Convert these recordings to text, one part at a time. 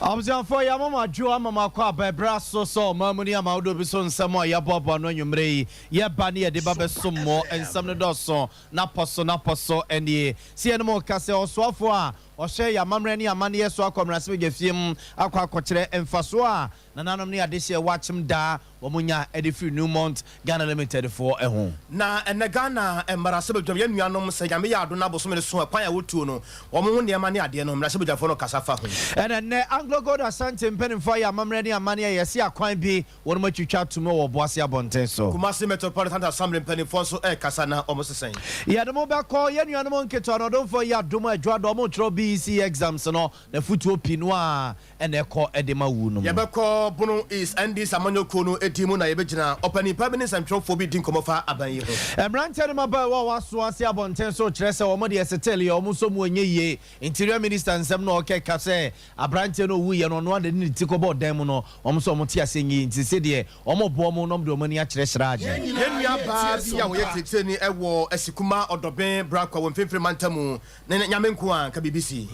Abusuafoɔ, yɛama mo adwo, ama mo akɔ aba ɛberɛ aso sɛ ɔman mu ne ama ahodoɔ bi so nsɛm a yɛaboaboa no anwummerɛ yi, yɛba ne yɛde ba bɛsom mo. Nsɛm no dɔso na pɔ so na pɔ so. Ɛnie sɛ yɛne mo ka sɛ ɔsoafoɔ a ɔhyɛ yɛ amammerɛ ne amanneɛ so akɔ mmarahyɛbadwa fie mu akɔ akɔkyerɛ mfasoɔ a nananom ne adehyeɛ wɔ Akyem Daa wɔn nya de firi Newmont Ghana Limited foɔ ho. Na ɛnnɛ Ghana mmarahyɛbadwam yɛn nuanom sɛ Nyame yɛ adom na bosome no so a kwan a wɔtuo no wɔn ho nneɛma ne adeɛ no mmarahyɛbadwafoɔ no kasa fa ho. Ɛna nnɛ Anglo Gold Ashanti mpanimfoɔ ayɛ amammerɛ ne amanneɛ a yɛse akwan bi wɔnom atwitwa atom wɔ Obuasi abɔnten so. Kumasi Metropolitan Assembly mpanimfoɔ nso rekasa na wɔn sesɛn. Yɛde mo bɛkɔ yɛn nuanom nketewa no ɔdomfoɔ yi adom a adwoada wɔn retwerɛ BEC exams no na afutuo pii no ara na ɛkɔ de ma wu no mu. Yɛbɛkɔ Bono East NDC amanyɔ kuo no din mu na yɛbɛgyina ɔpanin pa bi ne nsɛntwerɛfoɔ bi redi nkɔmmɔ fa aban yi ho. Mmeranteɛ ne mmabaawa a wɔaso ase abɔnten so rekyerɛ sɛ wɔn deɛ settle yɛ wɔn nso mu ɛnyɛ yie. Interior Minister nsɛm na ɔkeka sɛ aberanteɛ no ɔwuiɛ no ɔno ara na ɛde ne ti kɔbɔɔ dan mu no, wɔn nso wɔn te aseɛ nyɛ yie nti sedeɛ wɔn reboa wɔn na wɔde wɔn ani akyerɛ Sraagye. Yɛn nua baa bi a ɔyɛ kyerɛkyerɛni wɔ Asikuma Ɔdɔben Brakwa wɔ Mfimfini Mantam Ne Nyame nko a nka biribi sii.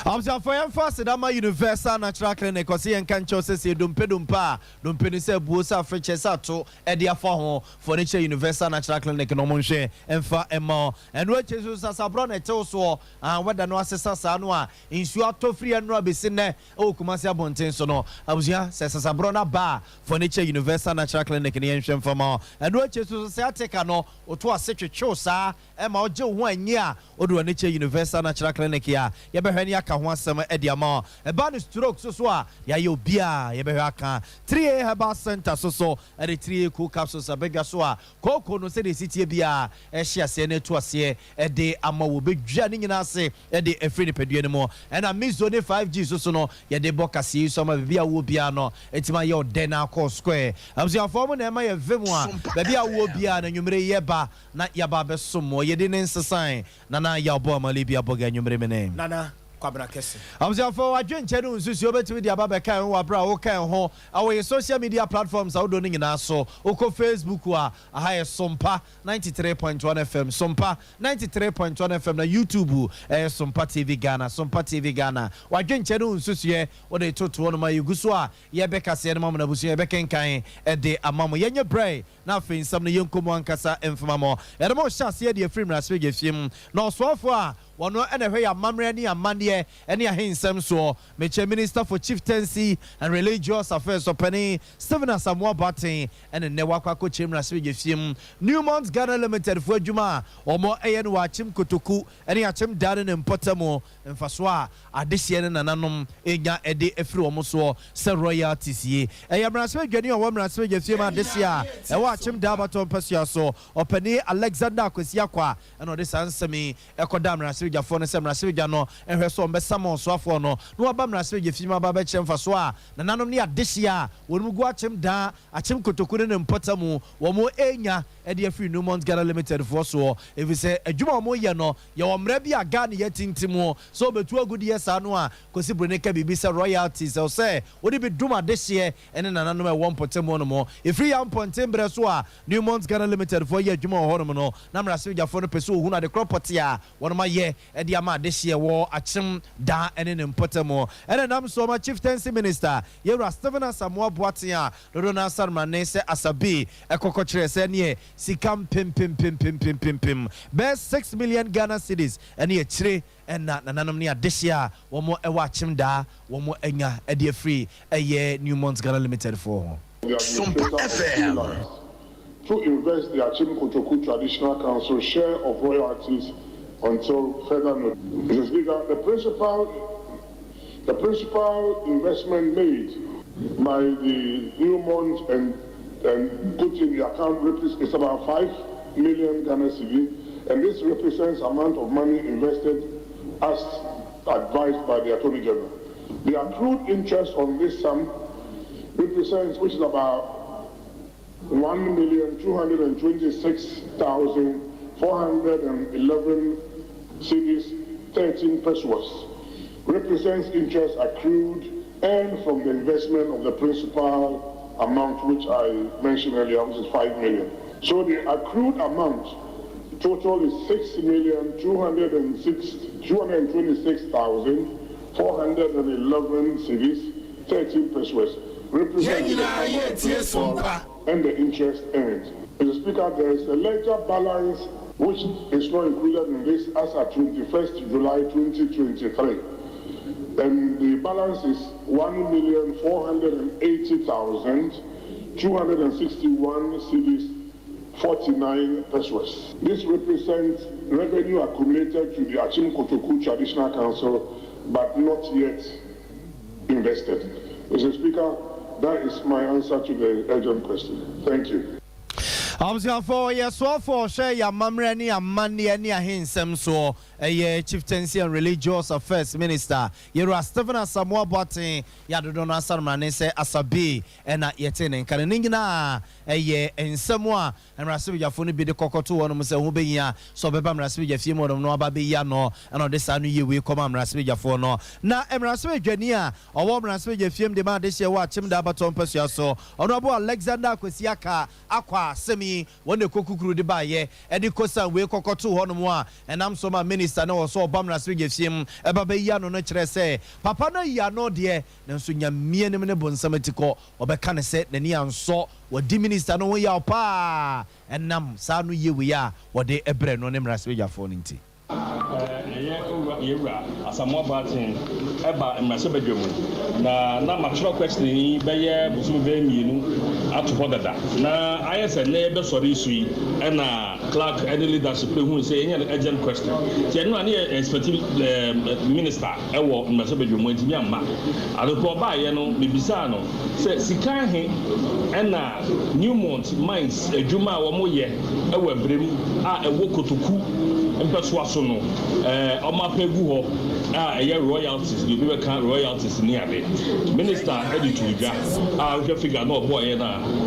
Abusuafoɔ, yɛmfa aseda ma Universal Natural Clinic, ɔse yɛnka nkyerɛ wo sɛ sɛ yɛ dompe dompe a, dompe no sɛ abuo, sɛ afrekyɛ, sɛ ato de afa ho, fa w'ani kyerɛ Universal Natural Clinic na ɔmo nhwɛ mfa mma wo. Ɛno akyi nso sasaborɔ na ɛte wo soɔ, aah weather no asesa saa no a, nsuo atɔ firi ɛnora bɛsi nnɛ wɔ Kumasi abonten so no, abusua sɛ sasaborɔ no aba a, fa w'ani kyerɛ Universal Natural Clinic na yɛnhwɛ mfa mma wo. Ɛno akyi nso sciatica no, woto ase twetwe wo saa, Ɛma wogye wo ho anyi a, wode w'ani kyerɛ Universal Natural Clinic a, yɛbɛhwɛ ne aka ho asɛm de ama wo. Ɛba no stroke so so a, yɛayɛ obiara a yɛbɛhwɛ aka. 3A Herbal Centre so so de 3A Cool Capsules aba dwa so a, kooko no sɛdeɛ ɛsi teɛ biara ɛhye aseɛ na ɛtu aseɛ de ama wo. Bɛdwa ne nyinaa ase de afiri nipadua no mu. Ɛna Mizo ne 5G so so no, yɛde bɔ kaseɛ yi so ama baabi a wowɔ biara no atumi ayɛ wo dɛ na akɔ square. Abusuafoɔ mo na ɛma yɛ vem a, baabi a wowɔ biara no anwummere yi yɛba Na yaba abɛsom mo. Yɛde ne nsesae. Nana Yaw Boamah Libya Bɔga anwummere mene. Nana Kwabena Kɛse. Abusuafo, w'adwenkyɛ ne wo nsusuiɛ wobɛtumi de aba abɛka yɛn ho wɔ aberɛ a woka yɛn ho wɔ yɛn social media platforms ahodoɔ no nyinaa so. Wokɔ Facebook a, aha yɛ Sompa 93.1 FM, Sompa 93.1 FM, na YouTube ɛyɛ Sompa TV Ghana, Sompa TV Ghana. W'adwenkyɛ ne wo nsusuiɛ wode retoto hɔnom a, yɛgu so a yɛrebɛkaseɛ no ma mo na abusua yɛbɛkenkan de ama mo. Yɛnyɛ brɛ Na afei nsɛm no yɛnkɔ mu ankasa mfema mo. Yɛde mo rehyɛ aseɛ de afiri mmarahyɛbadwafie mu. Na ɔsoafoɔ a ɔno na ɛhwɛ yɛn amammerɛ ne amanneɛ ne ahensɛm soɔ, mekyɛ Minister for Chieftaincy and Religious Affairs, Ɔpanin Stephen Asamoah Boateng ne nnɛ wakɔ akɔkyerɛ mmarahyɛbadwafie mu Newmont Ghana Limited foɔ adwuma a wɔyɛ no wɔ Akyem Kotoku ne Akyem Daa ne ne mpɔtamu. Mfasoɔ a adehyeɛ ne nananom nya de firi wɔn soɔ sɛ royalties yi. Ɛyɛ mmarahyɛbadwani a ɔwɔ mmarahyɛbadwafie mu adehyeɛ a ɛwɔ Akyem Daa abatoɔ mpasua so, Ɔpanin Alexander Akwasi Akwa na ɔde saa nsɛm yi kɔdaa mmarahyɛbadwafoɔ no sɛ mmarahyɛbadwa no nhwɛ sɛ wɔbɛsama ɔsoafoɔ no na waba mmarahyɛbadwafie mu aba abɛkyerɛ mfasoɔ a nananom ne adehyeɛ a wɔn gu Akyem Daa, Akyem Kotoku ne ne mpɔtamu wɔn renya de afiri Newmont Ghana Limited foɔ soɔ efisɛ adwuma a wɔyɛ no Yɛwɔ mmara bi a Ghana yɛ tintim o, sɛ wobɛtu agudeɛ saa no a, Kwasi Broni ka biribi sɛ royalties, ɛwɔ sɛ wode bi dom adehyeɛ ne nananom a ɛwɔ mpɔtam hɔ nom. Ɛfiri Yaw Mpɔnten berɛ so a Newmont Ghana Limited foɔ yɛ adwuma wɔ hɔ nom no, na mmarahyɛbadwafoɔ no pɛ sɛ wɔhunu adekorɔ pɔtee a wɔnom ayɛ de ama adehyeɛ wɔ Akyem Da ne ne mpɔtam. Ɛna ɛnam so ma Chieftaincy Minister, Yɛwura Stephen Asamoah Boateng a dodoɔ no ara sarmane sɛ Asabi kɔkɔ kyerɛɛ sɛ ɛneɛ Sika mpempempempempempem, bɛyɛ 6 million Ghana cedis ne akyire na nananom ne adehyeɛ a wɔn wɔ Akyem Daa wɔn anya de afiri ɛyɛ Newmont Ghana Limited foɔ ho. The Sompa administrator of FM. Freelance to invest the Akyem Kotoku Traditional Council share of royalties until further notice. Mr. Speaker, the principal investment made by the Newmont and put in the account is about 5 million Ghana cedi, and this represents amount of money invested as advised by the Attorney General. The accrued interest on this sum represents, which is about 1,226,411 cedis 13 pesewas, represents interest accrued and from the investment of the principal amount which I mentioned earlier, which is 5 million. So the accrued amount total is 6,226,411 cedis. 13 pesewas, Yɛn representing the nyinaa amount of yɛretie rainfall Sompa. and the interest earned. Mr. Speaker, there is a ledger balance which is not included in this as at 21st July 2023. And the balance is 1,480,261 cedis 49 pesewas. This represents revenue accumulated to the Akyem Kotoku Traditional Council but not yet invested. Mr. Speaker, that is my answer to the urgent question. Thank you. Abusuafoɔ, yɛ soafoɔ ɔhwɛ yɛ amammerɛ ne amanneɛ ne ahensɛm soɔ, ɛyɛ Chieftaincy and Religious Affairs Minister, Yɛwura Stephen Asamoah Boateng, yɛ adodo no asanomane sɛ Asabe, ɛna yɛte ne nka no. Ne nyinaa ɛyɛ nsɛm a mmarahyɛbadwafoɔ no bi de kɔkɔto hɔ nom sɛ ho bɛhia sɛ ɔbɛba mmarahyɛbadwa fie mu hɔnom no aba bɛyi ano, ɛna ɔde saa no yie wei kɔma mmarahyɛbadwafoɔ no. Na mmarahyɛbadwani a ɔwɔ mmarahyɛbadwa fie mu de ma adehyeɛ wɔ Akyem da abatɔ mpasua so, Ɔno Alexander Akwasi Aka akɔ asɛm yi wɔn na ɛkɔ kukuru de baayɛ ɛde kosan wei kɔkɔto hɔnom a ɛnam so ma minister no wɔ so ɔba mmarahyɛbadwa fie mu ɛba bɛyi ano no, kyerɛ sɛ papa no yi ano deɛ, nanso Nyamea nim ne bonsam ati kɔ. Ɔbɛka ne sɛ n'ani ansɔ wɔdi minister no ho yaw paa ɛnam saa no yie wei a wɔde ɛbrɛ no ne mmarahyɛbadwafoɔ no nti. Ɛyɛ owura yɛwura Asamoah Boateng ɛba mmarahyɛbadwa mu na matwerɛ question yi bɛyɛ bosom bɛyɛ 2 ato hɔ dada, na ayɛ sɛ nnɛ yɛbɛsɔre so yi ɛna clerk ɛne leadership ehu sɛ yɛnyɛ no urgent question, nti ɛno a ne yɛ expect minister ɛwɔ mmarahyɛbadwa mu ntumi amma. Adekorɔ ɔbaayɛ no, bibisaa no sɛ sika ahe ɛna Newmont Mines adwuma a wɔn yɛ ɛwɔ Abirem a ɛwɔ Kotoku mpɛsoa so no, ɔmo apɛ gu hɔ a ɛyɛ royalties deɛ, obi bɛka royalties ne ade. Minister ɛde to dwa a wohwɛ figure na ɔbɔɔyɛ no a,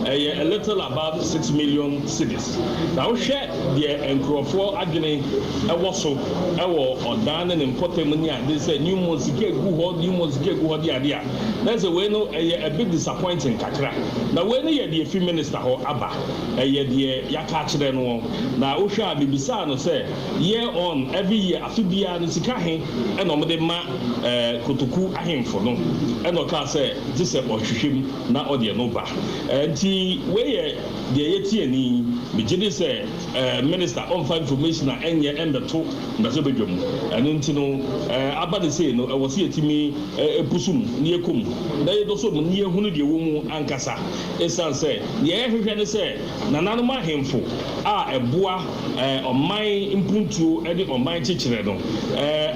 ɛyɛ a little above 6 million cedis. Na wohwɛ deɛ nkurɔfoɔ adwene ɛwɔ so ɛwɔ ɔdan ne ne mpɔtam ne ade sɛ Newmont sika egu hɔ, Newmont sika egu hɔ de ade a, na sɛ wei no ɛyɛ a bit disappointing kakra. Na wei no yɛ deɛ fi minister hɔ aba, ɛyɛ deɛ yɛaka akyerɛ no. Na wohwɛ a, bibisaa no sɛ year on every year, afe biara no, sika he ɛna ɔmode ma Kotoku ahemfo no, ɛna ɔkaa sɛ gye sɛ ɔhwehwɛ mu na ɔde ɛno ba. Nti wei yɛ deɛ yɛtie ni. Megye di sɛ minister ɔmfa information a ɛnyɛ ɛmbɛto mmarahyɛbadwa mu. Ɛno nti no, aba ne sei no, ɛwɔ sɛ yɛtumi ɛpusu mu ne yɛkɔ mu na yɛdɔsɔ mu ne yɛhunu deɛ ɛwɔ mu ankasa, ɛsiane sɛ deɛ yɛhwehwɛ ne sɛ nananom ahemfo a ɛboa ɔman mpuntuo ne ɔman kyekyerɛ no,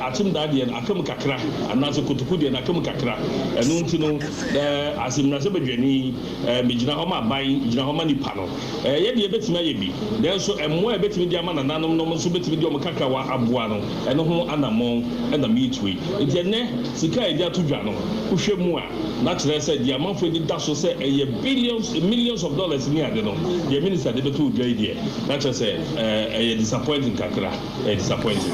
Akyem daa deɛ no akam kakra anaasɛ Kotoku deɛ no akam kakra. Ɛno nti no, ase mmarahyɛbadwani, megyina hɔ ma aban, gyina hɔ ma nipa no, yɛdeɛ yɛbɛtumi ayɛ bi, nanso mmoa a yɛbɛtumi de ama nananom nom nso bɛtumi de ɔmo kakra wa aboa no, ɛno ho anammɔn ɛna meetu yi. Nti ɛnɛ sika a yɛde ato dwa no, wohwɛ mu a, na kyerɛ sɛ deɛ amanfoɔ ani da so sɛ ɛyɛ billions, millions of dollars ne ade no, deɛ minister de bɛto dwa yi deɛ, na kyerɛ sɛ ɛyɛ disappointing kakra, ɛyɛ disappointing.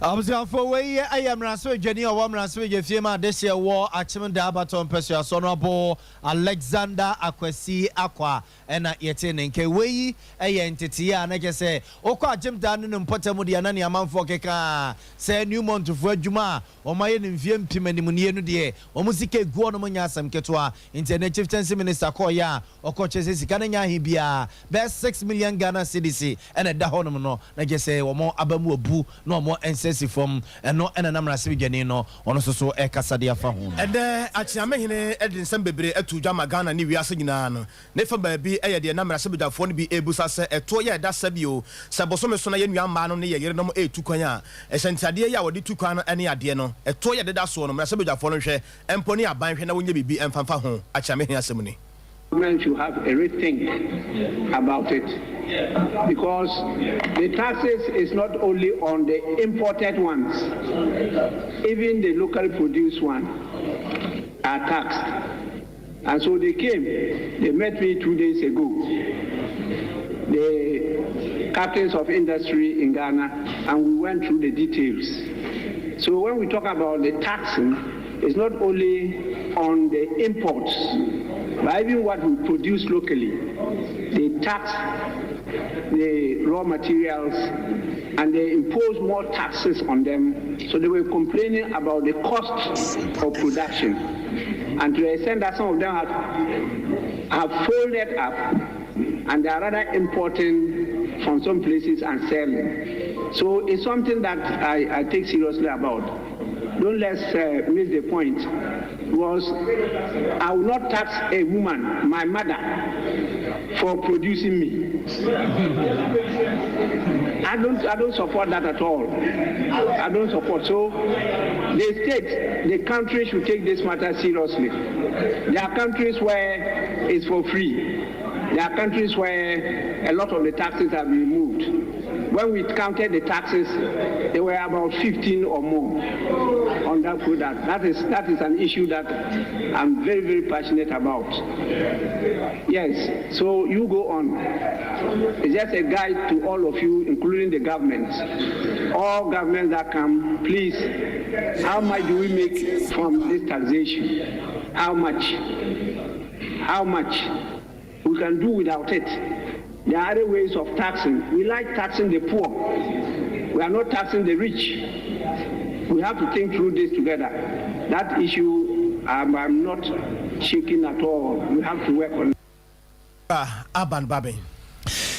Abusuafo, wei yɛ mmarahyɛbadwani a ɔwɔ mmarahyɛbadwa fie mu adehyeɛ wɔ Akyem da abatɔ mpɛsuasoɔ no abo Alexander Akwasi Akwa, ɛna yɛte ne nka. Wei yɛ nteteeɛ a na kyɛ sɛ wokɔ Akyem daa ne no mpɔtam deɛ, na ne amanfoɔ keka sɛ Newmontfoɔ adwuma a wɔn ayɛ no mfie mpem animnie no deɛ, wɔn sika egu hɔ nom nyɛ asɛm ketewa. Nti ɛnɛ chieftaincy minister kɔɔyɛ a ɔkɔ kyerɛ sɛ sika no nyɛ ahe biara, bɛyɛ 6 million Ghana cedis ɛna ɛda hɔ nom no, na kyerɛ sɛ wɔn aba mu abu na wɔn nsa si fam. Ɛno ɛna nam mmarahyɛbadwani no ɔno nso so ɛkasa de afa ho no. Ɛnɛ Akyeamehene de nsɛm bebree atu dwa ma Ghana ne wiase nyinaa no. Ne fa baabi ɛyɛ deɛ na mmarahyɛbadwafoɔ no bi ebusa sɛ ɛtoɔ yɛ ɛda sɛ bio sɛ bosome so na yɛn nua mmaa no ne yɛ yerenom ɛretu kwan a, ɛhyɛntadeɛ yi a wɔde tu kwan no ne adeɛ no, ɛtoɔ yɛ deda soɔ no, mmarahyɛbadwafoɔ no hwɛ mpo ne aban hwɛ na wɔnyɛ biribi ɛmfamfa ho. Akyeamehene asɛm ni. Government should have a rethink about it because the taxes is not only on the imported ones, even the local produced one are taxed. And so they came, they met me 2 days ago, the captains of industry in Ghana, and we went through the details. So when we talk about the taxing, it's not only on the imports, but even what we produce locally. They tax the raw materials and they impose more taxes on them. So they were complaining about the cost of production. And to the extent that some of them have folded up and they are rather importing from some places and selling. So it's something that I take seriously about. Don't let's miss the point. Was I will not tax a woman, my mother, for producing me. I don't support that at all. I don't support. So the state, the country should take this matter seriously. There are countries where it's for free. There are countries where a lot of the taxes have been removed. When we counted the taxes, there were about 15 or more on that product. That is an issue that I'm very, very passionate about. Yes, so you go on. It's just a guide to all of you, including the government. All governments that come, please, how much do we make from this taxation? How much? How much? We can do without it. There are other ways of taxing. We like taxing the poor. We are not taxing the rich. We have to think through this together. That issue, I'm not shaking at all. We have to work on it. Alban Bagbin.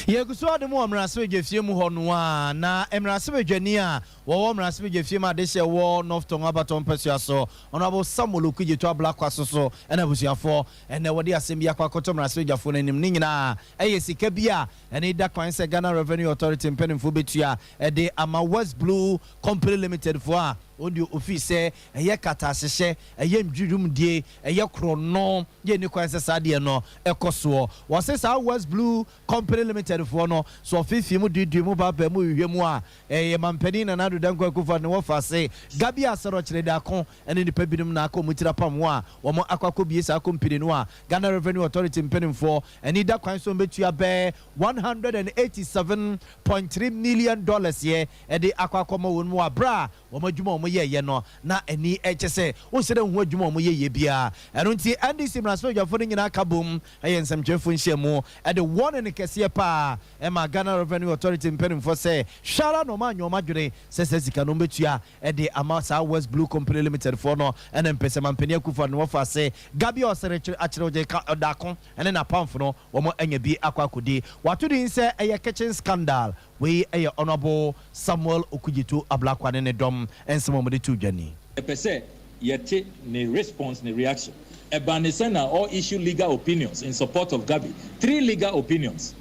Yɛgu so ade mu wɔ mmarahyɛbadwafie mu hɔ no a, na mmarahyɛbadwani a wɔwɔ mmarahyɛbadwafie mu adehyɛ wɔ North Tongu abatɔ mpasua so, Honourable Samuel Okudzeto Ablakwa so so ɛna abusuafoɔ ɛnɛ wɔde asɛm bi akɔ akɔtɔ mmarahyɛbadwafoɔ no anim. Ne nyinaa ɛyɛ sika bi a ɛne da kwan sɛ Ghana Revenue Authority mpanimfoɔ bɛtua ɛde ama West Blue Company Limited foɔ a wɔde ofi sɛ ɛyɛ katahyehyɛ, ɛyɛ ndwudwumdie, ɛyɛ korɔno yɛ ni kwan sɛ saa deɛ no ɛkɔ soɔ. Wɔse saa West Blue Company Limited foɔ no so ɔfifi mu duidui mu baabaa mu hwehwɛ mu a, ɛyɛ mampanin Nana Addo Dankwa Akufo ne wɔfa se Gabby Asare Otchere-Darko ɛne nipa binom na akɔ mu tira pam ho a wɔn akɔ akɔbie saa company no a Ghana Revenue Authority mpanimfoɔ ɛne da kwan so mbɛtua bɛɛ $187.3 million yɛ ɛde akɔ akɔma wɔn mu abira a wɔn adwuma a wɔn yɛɛyɛ no na ani ɛkyɛ sɛ wɔn dɛ ho adwuma a wɔn yɛyɛ biara. Ɛno nti NDC mmarahyɛbadwafoɔ no nyinaa ka bom ɛyɛ nsɛmtwerɛfoɔ nhyiamu ɛde wɔn ne kɛseɛ paa ɛma Ghana Revenue Authority mpanimfoɔ sɛ hwara na ɔma anyɛ ɔma adwene sɛ sika no mbɛtua ɛde ama saa West Blue Company Limited foɔ no. Ɛna mpɛsɛ mampanin Akufo ne wɔfa ase Gabby Asare Otchere-Darko ɛne n'apamfo no wɔn anya bi akɔ akɔdi. Wato din sɛ ɛyɛ kitchen scandal. Wei ɛyɛ Honourable Samuel Okudzeto Ablakwa ne ne dɔm nsɛm a wɔde to dwani. Ɛpɛ sɛ yɛte ne response, ne reaction. Ɛba ne sɛ na all issue legal opinions in support of Gabby, three legal opinions.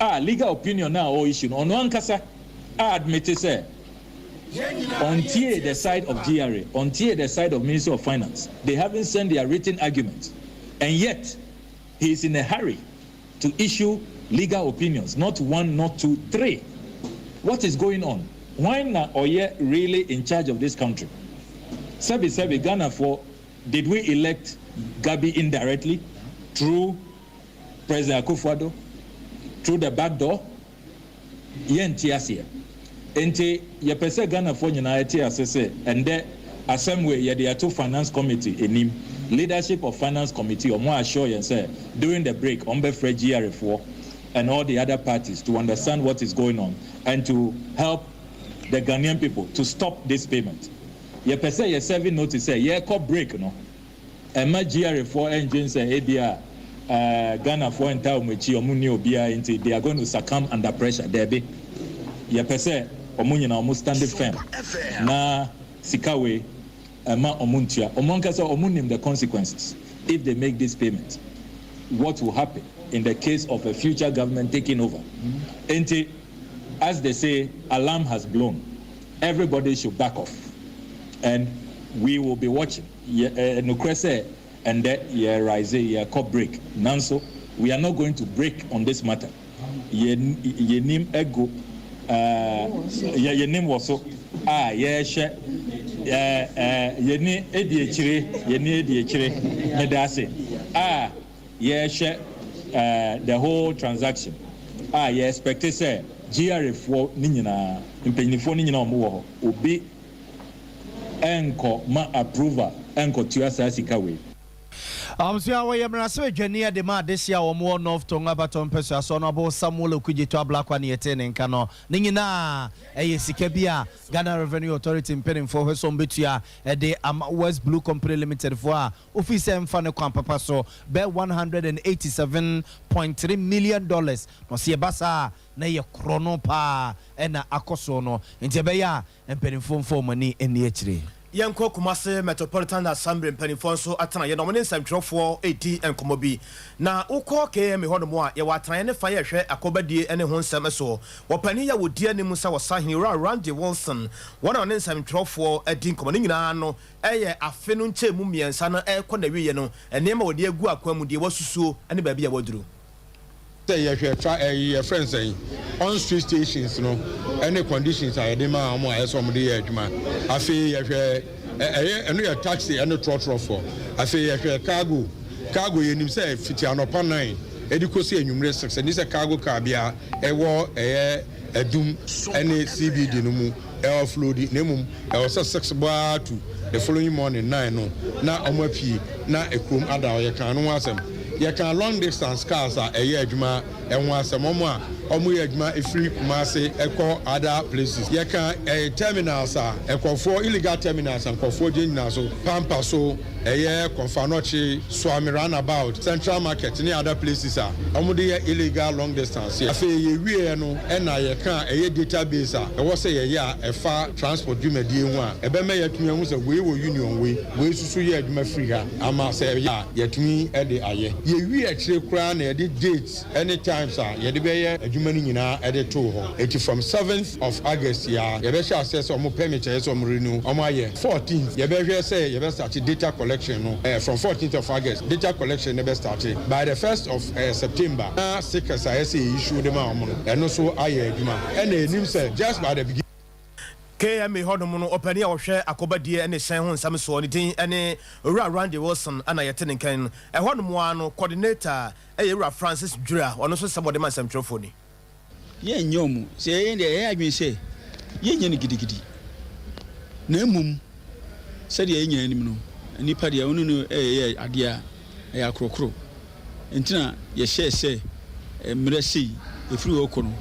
A legal opinion na all issue no, ɔno ankasa a admit sɛ ɔntie the side of GRA, ɔntie the side of Ministry of Finance. They haven't sent their written arguments, and yet he is in a hurry to issue legal opinions, not one, not two, three. What is going on? Why na ɔyɛ really in charge of this country? Sɛbi sɛbi, Ghana for, did we elect Gabby indirectly through President Akufo-Addo, through the back door? Yɛn ti aseɛ. Nti yɛpɛ sɛ Ghanafoɔ nyinaa te ase sɛ ɛndɛ asɛm wei yɛde ato Finance Committee anim. Leadership of Finance Committee, ɔmo assure yɛn sɛ during the break ɔmo bɛfrɛ GRA foɔ and all the other parties to understand what is going on and to help the Ghanaian people to stop this payment. Yɛpɛ sɛ yɛ serving notice sɛ yɛrekɔ break no, ɛma GRA foɔ ɛngye sɛ ebi a Ghanafoɔ nta wɔn akyi, wɔn ni obiara, nti they are going to succumb under pressure. Dɛbi, yɛpɛ sɛ wɔn nyinaa wɔn stand firm na sika wei ɛma wɔn ntua. Wɔn ankasa wɔn nim the consequences if they make this payment, what will happen in the case of a future government taking over. Nti as they say, alarm has blown, everybody should back off and we will be watching. Yɛ nukurɛ sɛ ɛndɛ yɛ rise, yɛ kɔ break, nanso we are not going to break on this matter. Yɛ yɛnim ego yɛ yɛnim wɔ so a yɛrehyɛ ɛɛ ɛɛ yɛni edi akyire, yɛni edi akyire mɛda ase a yɛrehyɛ the whole transaction a yɛ expect sɛ GRA foɔ ne nyinaa, mpanyinfoɔ ne nyinaa wɔn wɔ hɔ, obi ɛnkɔ ma approval ɛnkɔ tua saa sika wei. Abusua, wɔyɛ mmarahyɛbadwani de ma adehye a wɔwɔ North Tongu abatɔ mpɛsoa so, Honourable Samuel Okudzeto Ablakwa ne yɛtee ne nka no. Ne nyinaa ɛyɛ sika bi a Ghana Revenue Authority mpanimfoɔ hwɛ sɛ wɔbɛtua de ama West Blue Company Limited foɔ a ofii sɛ mfa ne kwan papa so bɛɛ $187.3 million, na ɔsɛ yɛba saa na yɛ korɔ no paa ɛna akɔ soɔ no, nti ɛbɛyɛ a mpanimfoɔ mfa wɔn ani ani akyire. Yɛnkɔ Kumase Metropolitan Assembly. Mpanimfoɔ nso atenaeɛ na ɔmo ne nsɛmtwerɛfoɔ redi nkɔmmɔ bi. Na wokɔ KMA hɔnom a, yɛwɔ atenaeɛ ne fa yɛhwɛ akɔbadie ne ho nsɛm soɔ. Wɔpanin yɛ wɔdi anim sɛ wɔsahene Owura Randy Wilson, wɔn a ɔne nsɛmtwerɛfoɔ adi nkɔmmɔ ne nyinaa no ɛyɛ afe no nkyɛn mu 3 no ɛrekɔ n'awieɛ no, nneɛma wɔde agu akwan mu deɛ wɔasusuo ne baabi a wɔaduru. Sɛ yɛhwɛ tra ɛyi yɛfrɛ nsɛn on street stations no ɛne conditions a yɛde ma wɔn a ɛsɛ wɔn de yɛ adwuma. Afei yɛhwɛ ɛyɛ ɛno yɛ taxi ɛne trɔtrɔfoɔ. Afei yɛhwɛ cargo. Yɛnim sɛ fiti anɔpa 9 ɛde kɔsi anwummerɛ 6, ɛni sɛ cargo car bia ɛwɔ ɛyɛ Adum ɛne CBD no mu ɛwɔ offload, na mmom ɛwɔ sɛ 6 bɔa to the following morning 9 no na wɔn apue na ekurom ada. Ɔyɛ kan no ho asɛm. Yɛka long distance cars a ɛyɛ adwuma ɛho asɛm, wɔn a wɔn yɛ adwuma efiri Kumase ɛkɔ other places. Yɛka ɛyɛ terminals a ɛkɔfoɔ, illegal terminals a nkɔfoɔ gyinagyina so, Pampa so, ɛyɛ Komfo Anokye, Suame roundabout, Central Market ne other places a wɔn de yɛ illegal long distance. Afei yɛwie no ɛna yɛka ɛyɛ database a ɛwɔ sɛ yɛyɛ a ɛfa transport dwumadie ho a ɛbɛma yɛtumi ahu sɛ wei wɔ union, wei wei soso yɛ adwuma firi ha ama sɛ ɛyɛ a yɛtumi ɛde ayɛ. Yɛwie akyire koraa na yɛde dates ɛne times a yɛde bɛyɛ adwuma no nyinaa ɛde too hɔ. Eti from 7th of August ya yɛbɛhyɛ aseɛ sɛ ɔmo permit ɛyɛ sɛ ɔmo renew ɔmo ayɛ. 14th yɛbɛhwɛ sɛ yɛbɛ start data collection no from 14th of August data collection ne bɛ start. By the 1st of September na stickers a yɛsɛ yɛ issue de ma ɔmo no ɛno so ayɛ adwuma. Ɛna enim sɛ just by the beginning. KMA hɔnom no, ɔpanin a ɔhwɛ akɔbadie ne hyɛn ho nsɛm soɔ ne din ne Owura Randy Wilson, ana yɛte ne nkan. Ɛhɔnom a no coordinator ɛyɛ Owura Francis Dwira, ɔno nso sɛm ɔde ma nsɛmtwerɛfoɔ ni. Yɛnyɛ ɔmo sɛ yɛyɛ deɛ yɛyɛ adwene sɛ yɛnyɛ no gidigidi, na mmom sɛdeɛ yɛn nyinaa anim no, nipa deɛ ɔno no ɛyɛ adeɛ a ɛyɛ akorɔkorɔ, nti na yɛhyɛɛ sɛ mmerɛ sei ɛfiri hɔ kɔ no,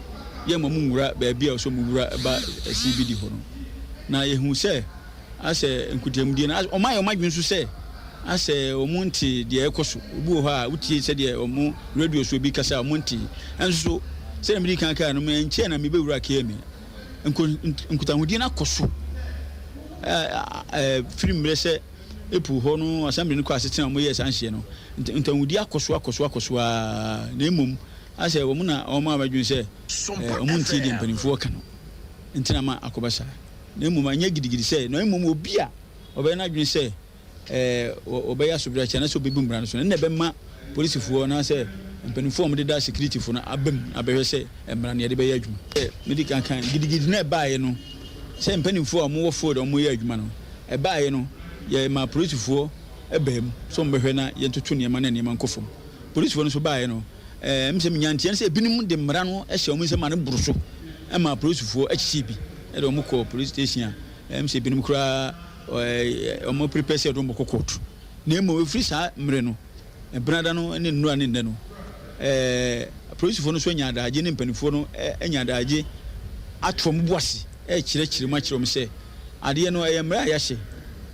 yɛma mu nwura baabi a ɔsɛ mu wura ba CBD hɔ no. Na yɛhu sɛ asɛ nkutamudeɛ no ɔma yɛ ɔma adwene so sɛ asɛ ɔmo nte deɛ ɛkɔ so. Obi wɔ hɔ a wotie sɛdeɛ ɔmo radio so obi kasa a ɔmo nte. Ɛnso so sɛdeɛ mede kan kaa no, mɛ nkyɛn na mebɛwura KMA, nkutahodie no akɔ so firi mmerɛ sɛ April hɔ no assembly no kɔ asetena a wɔyɛɛ saa nhyeɛ no. Nkutahodie akɔ so, akɔ so, akɔ so aa, na mmom asɛ wɔn na wɔn a bɛdwene sɛ wɔn ntie deɛ mpanimfoɔ ka no, nti na ma akɔba saa. Na mmom anyɛ gidigidi sɛ, na mmom obi a ɔbɛyɛ n'adwene sɛ ɔbɛyɛ asobrakyi anaasɛ ɔbɛbu mmara no so no, ɛnna ɛbɛma polisifoɔ anaasɛ mpanimfoɔ a wɔdeda securityfoɔ no aba mu abɛhwɛ sɛ mmara no yɛde bɛyɛ adwuma. Mede kankan gidigidi na ɛbaeɛ no sɛ mpanimfoɔ a wɔwɔ field a wɔyɛ adwuma no ɛbaeɛ no, yɛma polisifoɔ ɛbaa mu sɛ wɔbɛhwɛ na yɛntoto nneɛma na nneɛma nkɔ fam. Polisifoɔ no nso baeɛ no, sɛ menyanteɛ no sɛ ebinom de mmara no hyɛ wɔn nsam ma no boro so, ɛma polisifoɔ akyikyie bi ɛde wɔn kɔ police station a sɛ ebinom koraa wɔn prepare sɛ ɛde wɔn kɔ court. Na mmom efiri saa mmerɛ no, benada no ne nnura ne nnɛ no, polisifoɔ no nso anya adagye ne mpanimfoɔ no anya adagye ato wɔn bo ase ɛrekyerɛkyerɛ mu akyerɛ wɔn sɛ adeɛ no ɛyɛ mmerɛ a yɛahyɛ.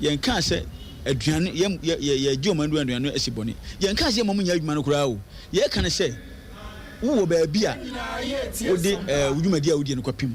Yɛn kaa sɛ aduane yɛ yɛ yɛgye wɔn aduane no asi bɔne, yɛn kaa sɛ yɛn mo nyɛ adwuma no koraa o. Yɛka no sɛ wowɔ baabi a wode wo dwumadi a wodie no kɔpem.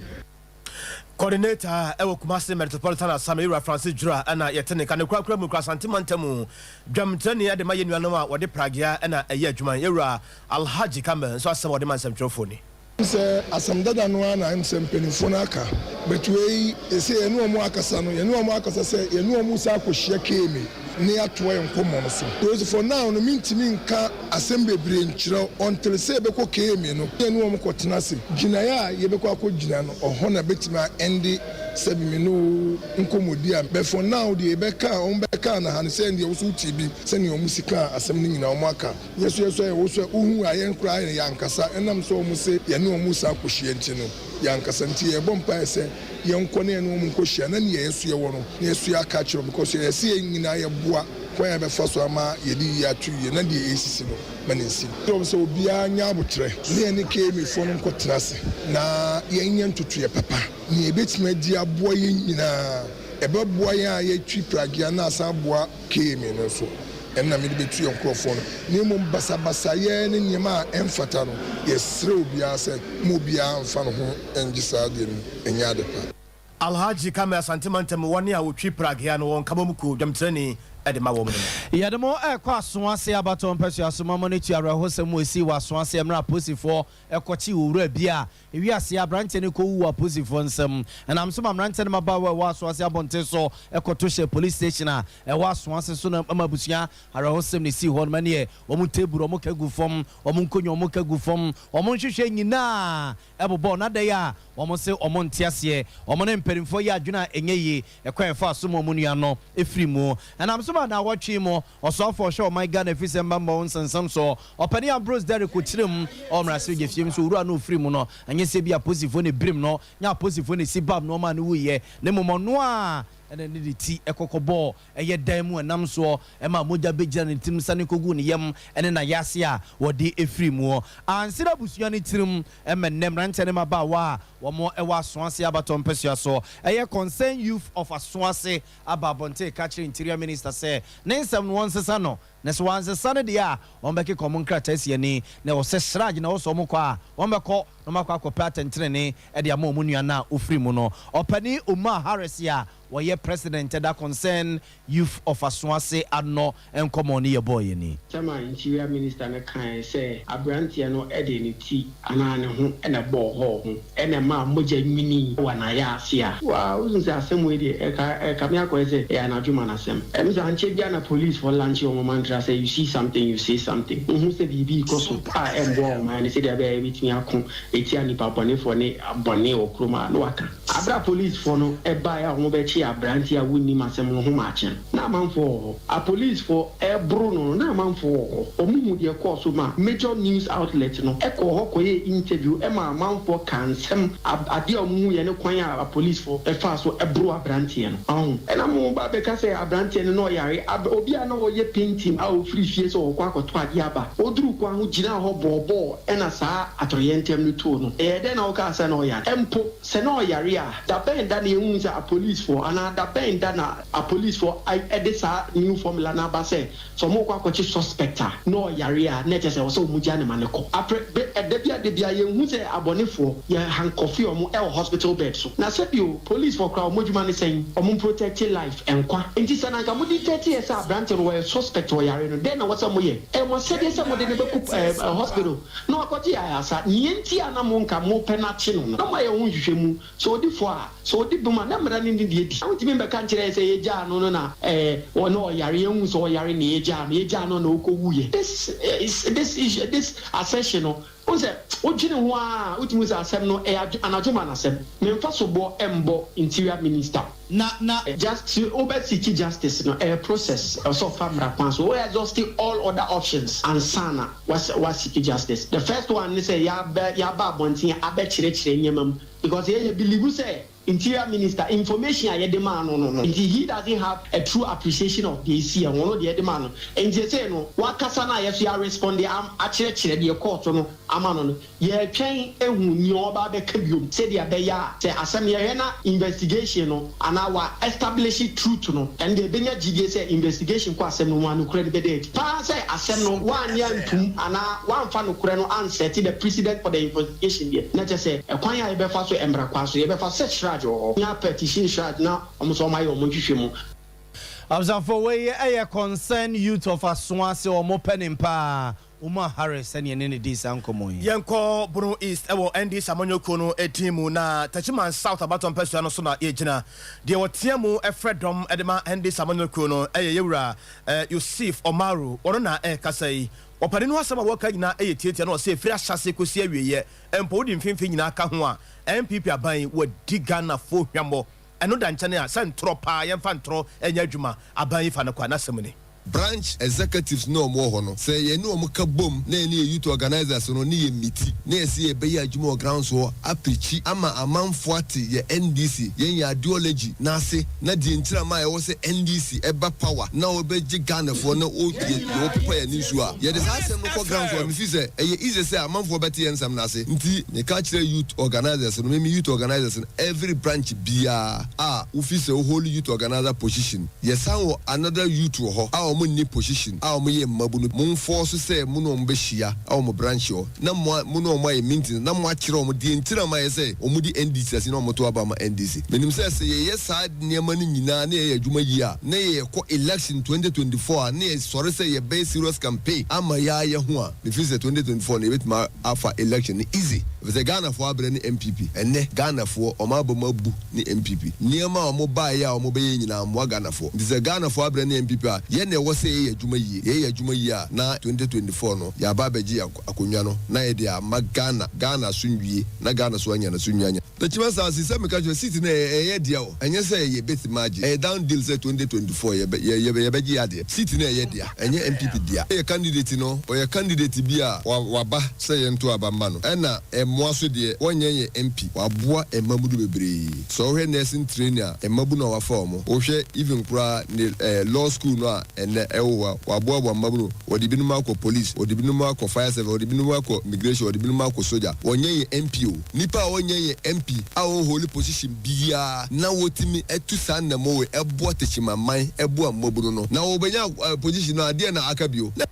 Coordinator ɛwɔ Kumase Metropolitan Assembly, Ewura Francis Jura, ɛna yɛte ne ka ne korakora mu kura Asante mantam dwamtenani ɛde ma yɛ nuanom a wɔde pragea ɛna ɛyɛ adwuma, Ewura Alhaji Kamel nso asɛm a wɔde ma nsɛmtwerɛfoɔ ni. Sɛ asɛm dada no ara na sɛ mpanimfoɔ no aka, but wei ɛsɛ yɛne ɔmo akasa no, yɛne ɔmo akasa sɛ yɛne ɔmo sa akɔhyia KMA ne atoa yɛn nkɔmmɔ no so. So for now no, mentumi nka asɛm bebree nkyerɛ until sɛ yɛbɛkɔ KMA no, yɛne ɔmo kɔtena ase. Gyinaeɛ a yɛbɛkɔ akɔgyina no ɔhɔ na bɛtumi a ɛnde sɛbi me no nkɔmmɔdi a. But for now deɛ, yɛbɛka ɔmo bɛka na ha no sɛ deɛ woso wotie bi sɛnea ɔmo si kaa asɛm no nyinaa ɔmo aka. Yɛso yɛso yɛ woso wohu a yɛn koraa yɛ ankasa ɛnam sɛ ɔmo se yɛne ɔmo sa akɔhyia nti no. Yɛn ankasa nti yɛbɔ mpaeɛ sɛ yɛnkɔ na yɛne wɔn nkɔhyia na nea yɛn nso yɛwɔ no na yɛn nso yɛaka akyerɛ wɔn because ɛyɛ sɛ yɛn nyinaa yɛboa kwan a yɛbɛfa so ama yɛde yie ato yie na deɛ ɛresisi no ma no nsi. Yɛsrɛ wɔn sɛ obiara nyɛ aboterɛ na yɛne KMA foɔ no nkɔtena ase na yɛnyɛ ntotoeɛ papa nea yɛbɛtumi adi aboa yɛn nyinaa. Ɛbɛboa yɛn a yɛtwi pragea na asan aboa KMA no nso. Ɛno na mede bɛtu yɛn nkurɔfoɔ no. Na mmom basabasayɛ ne nneɛma a ɛmfata no, yɛsrɛ obiara sɛ mma obiara mfa ne ho nnye saa adeɛ no mu, ɛnyɛ ade pa. Alhaji Kamil Asante Mantam wɔne a wɔtwi pragea no wɔn nkabom kuo dwamkyerɛni de ma wɔn no mu. Yɛde mo rekɔ Asoase abatoɔ mpɛsoa so ma mo no tua awerɛhosɛm a ɛsii wɔ Asoase mmerɛ a apolisifoɔ kɔkyee owura bi a Ewiase aberanteɛ no kɔwu wɔ apolisifoɔ nsam. Ɛnam so ma mmeranteɛ ne mmabaawa a ɛwɔ Asoase abɔnten so kɔto hyɛɛ police station a ɛwɔ Asoase so na ɛma abusua awerɛhosɛm na ɛsii hɔ no ma neɛ wɔn table wɔn ka gu fam, wɔn nkonnwa wɔn ka gu fam, wɔn nhwehwɛ nyinaa bobɔɔ na adɛn a wɔn se wɔn nte aseɛ. Wɔn ne mpanimfoɔ yɛ adwene a ɛnyɛ yie ɛkwan a ɛfaa so ma wɔn nua no firi mu. Ɛnam so ma naawɔtwe mu Ɔsoafo a ɔhwɛ ɔman Ghana afisɛm bammɔ ho nsɛnsɛm soɔ, Ɔpanin Ambrose Derrick kyerɛ mu wɔ mmarahyɛbadwafie mu sɛ owura no a ɔfiri mu no, anyɛ sɛ ebia apolisifoɔ na ɛbirim no, nyɛ apolisifoɔ na ɛsi bam no ɔmaa no wuiɛ, na mmom ɔno ara na ne de ti kɔ kɔbɔɔ ɛyɛ dan mu ɛnam soɔ maa mogya bɛgyina ne tirim sane kɔguu ne yam ne n'ayaase a wɔde firii mu. Ansere abusua no tirim ma nnɛ mmeranteɛ ne mmabaawa a wɔn wɔ Asoase abatoɔ mpasua so, ɛyɛ Concerned Youth of Asoase aba abɔnten reka akyerɛ Interior Minister sɛ ne nsɛm no wɔnsesa no, na sɛ wɔansesa no deɛ a wɔbɛkeka wɔn nkrataa asi ani, na ɛwɔ sɛ CHRAJ na ɛwɔ sɛ wɔkɔ a wɔbɛkɔ na wɔakɔ akɔpɛ atɛntenenee de ama wɔn nua no a ɔfiri mu no. Ɔpanin Omar Harris a ɔyɛ President da Concerned Youth of Asoase ano nkɔmmɔ ne yɛbɔeɛ ni. Asɛm a Interior Minister no kae sɛ aberanteɛ no de ne ti anaa ne ho na ɛbɔɔ hɔɔ ho na ɛmaa mogya nwinii wɔ n'ayaase a, wohu sɛ asɛm wei deɛ ɛka ɛkame akɔyɛ sɛ ɛyɛ anadwo ma n'asɛm. Ɛno sɛ ankyɛ biara na policefoɔ launche wɔn mantra sɛ you see something you say something. Wohu sɛ biribi rekɔ so a ɛmmoa ɔman no sɛdeɛ ɛbɛyɛ a yɛbɛtumi ako atia nnipa bɔnefoɔ ne bɔne wɔ kurom a, na waka. Bere a polisifo no bae a wɔbɛkyee aberante a wonnim asɛm no ho maakye no, na amanfoɔ wɔ hɔ. Apolisifo reboro no no, na amanfoɔ wɔ hɔ. Wɔhuu deɛ ɛkɔɔ so ma major news outlet no kɔɔ hɔ kɔyɛɛ interview maa amanfoɔ kaa nsɛm, adeɛ a wɔhuiɛ ne kwan a apolisifo faa so boroo aberanteɛ no. Wahu? Ɛna mo ba bɛka sɛ aberanteɛ no na ɔyare. Ab, obi a na ɔyɛ painting a ɔfiri fie sɛ ɔrekɔ akɔtɔ adeɛ aba. Ɔduruu kwan ho gyinaa hɔ bɔɔ bɔɔl ɛna saa atoyerɛntɛm no too no. Ɛyɛɛ dɛn na wokaa sɛ na ɔyare? Mpo. Sɛ na ɔyare a, da bɛn da na yɛhuu sɛ apolisfoɔ anaa da bɛn da na apolisfoɔ de saa new formula no aba sɛ, sɛ wɔrekɔ akɔkye suspect a na ɔyare a, na ɛkyerɛ sɛ ɛwɔ sɛ wɔgya no ma no kɔ? Aprɛ, bɛ, da biara da biara yɛnhu sɛ abɔnefoɔ, yɛ handcuff wɔn wɔ hospital bed so. Na sɛbio, polisfoɔ koraa wɔn adwuma ne sɛn? Wɔn protect life, nkwa. Nti sɛ na anka mo detect yɛ sɛ aberanteɛ no ɔyɛ suspect ɔyare no, dɛn na ɛwɔ sɛ moyɛ? Ɛyɛ mo asɛdeɛ sɛ mode no bɛkɔ ɛɛ hospital. Na wakɔgye ayaresa. Nea enti a na mo nka mopɛ no akye no no, na moayɛ ho nhwehwɛmu. Sɛ odi fɔ a, sɛ odi bem a, na mmara no ne deɛ di. Na wontumi mbɛka nkyerɛ yɛn sɛ yɛgyaa no no na ɛɛ na ɔyare, yɛnhu sɛ ɔyare na yɛgyaa no, yɛgyaa no na ɔkɔwuiɛ. This is this issue this assertion no, wohu sɛ wodwene ho ara a, wotumi hu sɛ asɛm no ɛyɛ anadwo ma no asɛm. Memfa soboɔ mmɔ Interior Minister. Na na. Just wobɛ seek justice no, ɛyɛ process, ɛwɔ sɛ ɔfa mmara kwan so, wo exhaust all other options ansa na. Wa seek justice. The first one ne sɛ yɛabɛ yɛaba abɔnten abɛkyerɛkyerɛ nneɛma mu because yɛn yɛ believe sɛ interior minister information a yɛde maa no no no nti he doesn't have a true appreciation of deɛ ɛsi ɛho no deɛ yɛde maa no nti sesei no wakasa no a yɛso yɛ responde am akyerɛkyerɛ deɛ ɛkɔɔ so no ama no no. Yɛretwɛn ahu nea ɔreba abɛka biom sɛdeɛ ɛbɛyɛ a sɛ asɛm no yɛhwɛ na investigation no anaa wa establish truth no ɛno deɛ yɛbɛnya gyidie sɛ investigation kɔ asɛm no mu a nokorɛ no bɛda adi paa sɛ asɛm no wannye antum anaa wamfa nokorɛ no ansɛte the precedent for the investigation deɛ na kyerɛ sɛ ɛkwan a yɛbɛfa so mmara kwan so yɛbɛfa so sɛ CHRAJ wɔ hɔ nya petition CHRAJ na wɔn nso wɔayɛ wɔn nhwehwɛmu. Abusuafo wei yɛ concern youth of Asoase wɔn pɛ ne paa Omar Harris sɛnea yɛne no dii saa nkɔmmɔ yi. Yɛnkɔ Bono East wɔ NDC amanyɔkuo no din mu na Techiman South abatoɔ mpasua no so na yɛgyina. Deɛ ɔtea mu frɛ dɔm de ma NDC amanyɔkuo no yɛ Yɛwura Yusif Omaru, ɔno na ɛrekasa yi. Ɔpanin no asɛm a wɔka nyinaa yɛ tiatia na ɔse ɛfiri ahyɛase kɔsi awieɛ mpo wode mfimfini nyinaa ka ho a NPP aban yi wɔadi Ghanafoɔ hwammɔ. Ɛno da nkyɛne a sɛ ntorɔ paa yɛmfa ntorɔ nyɛ adwuma, aban yi fa no kwa. N'asɛm ni. Branch executives no a wɔwɔ hɔ no, sɛ yɛne wɔn ka bom na yɛne yɛn youth organisers no ne yɛ miti na yɛse yɛbɛyɛ adwuma wɔ grounds hɔ aprikyi ama amanfoɔ ate yɛ NDC, yɛn yɛ ideology no ase na deɛ ntira ma ɛwɔ sɛ NDC ɛba power na wɔbɛgye Ghanafoɔ na wɔ yɛ wɔpepa yɛn ani nsuo a, yɛde saa asɛm no kɔ grounds hɔ a, mefeel sɛ ɛyɛ easy sɛ amanfoɔ bɛte yɛn nsɛm no ase. Nti meka kyerɛ youth organisers no, me me youth organisers no, every branch biara a wofi sɛ wo hold youth organiser position, Yɛsan wɔ another youth wɔ hɔ a wɔn nni position a wɔn yɛ mmabunu, mo nfɔɔso sɛ mo ne wɔn bɛ hyia wɔ mo branch hɔ na mo mo ne wɔn ayɛ meetings na mo akyerɛ wɔn deɛ nti na ma yɛ sɛ wɔn di NDC ase na wɔn to aba ama NDC. Menim sɛ sɛ yɛyɛ saa nneɛma no nyinaa na yɛyɛ adwuma yie a na yɛ kɔ election 2024 a na yɛ sɔre sɛ yɛ bɛyɛ serious campaign ama yɛ ara yɛ ho a, me feel sɛ 2024 no yɛbɛtumi afa election no easy efisɛ Ghanafoɔ abrɛ ne NPP. Ɛnnɛ Ghanafoɔ wɔn aba mu abu. ne NPP. Nneɛma a wɔn baeɛ a wɔn bɛyɛ nyinaa mmoa Ghanafoɔ. Nti sɛ Ghanafoɔ abrɛ ne NPP a, yɛn na ɛwɔ sɛ yɛyɛ adwuma yie. Yɛyɛ adwuma yie a, na 2024 no yɛaba abɛgye yɛn akonnwa no na yɛde ama Ghana, Ghana asomdwie na Ghana nso anya n'asomdwie anya. Techiman South, sɛ meka kyerɛ wo, seat no ɛyɛ dea o, ɛnyɛ sɛ yɛ bɛtumi agye, ɛyɛ down deal sɛ 2024 yɛbɛ, yɛ, yɛbɛgye yɛ adeɛ. Seat no ɛyɛ dea, ɛnyɛ NPP dea. Yɛ candidate no, ɔyɛ candidate bi a waba sɛ yɛnto aba mma no, ɛna mmoa so deɛ, wɔnyɛ yɛn MP. Waboa mmabunu bebree. Sɛ wohwɛ nursing training a, mmabunu a wafa wɔn. Wohwɛ even koraa ne eh, law school no a ɛnnɛ ɛwɔ hɔ a, waboaboa mmabunu. Wɔde binom akɔ police, wɔde binom akɔ fire service, wɔde binom akɔ immigration, wɔde binom akɔ soja. Wɔnyɛ yɛn MP o. Nipa a ɔnyɛ yɛn MP a ɔnholi position biara na wɔtumi atu saa nnamɔ wei ɛboa Techiman ɛboa mmabunu no. Na wɔbɛnya position no a, deɛn na aka bio? Na.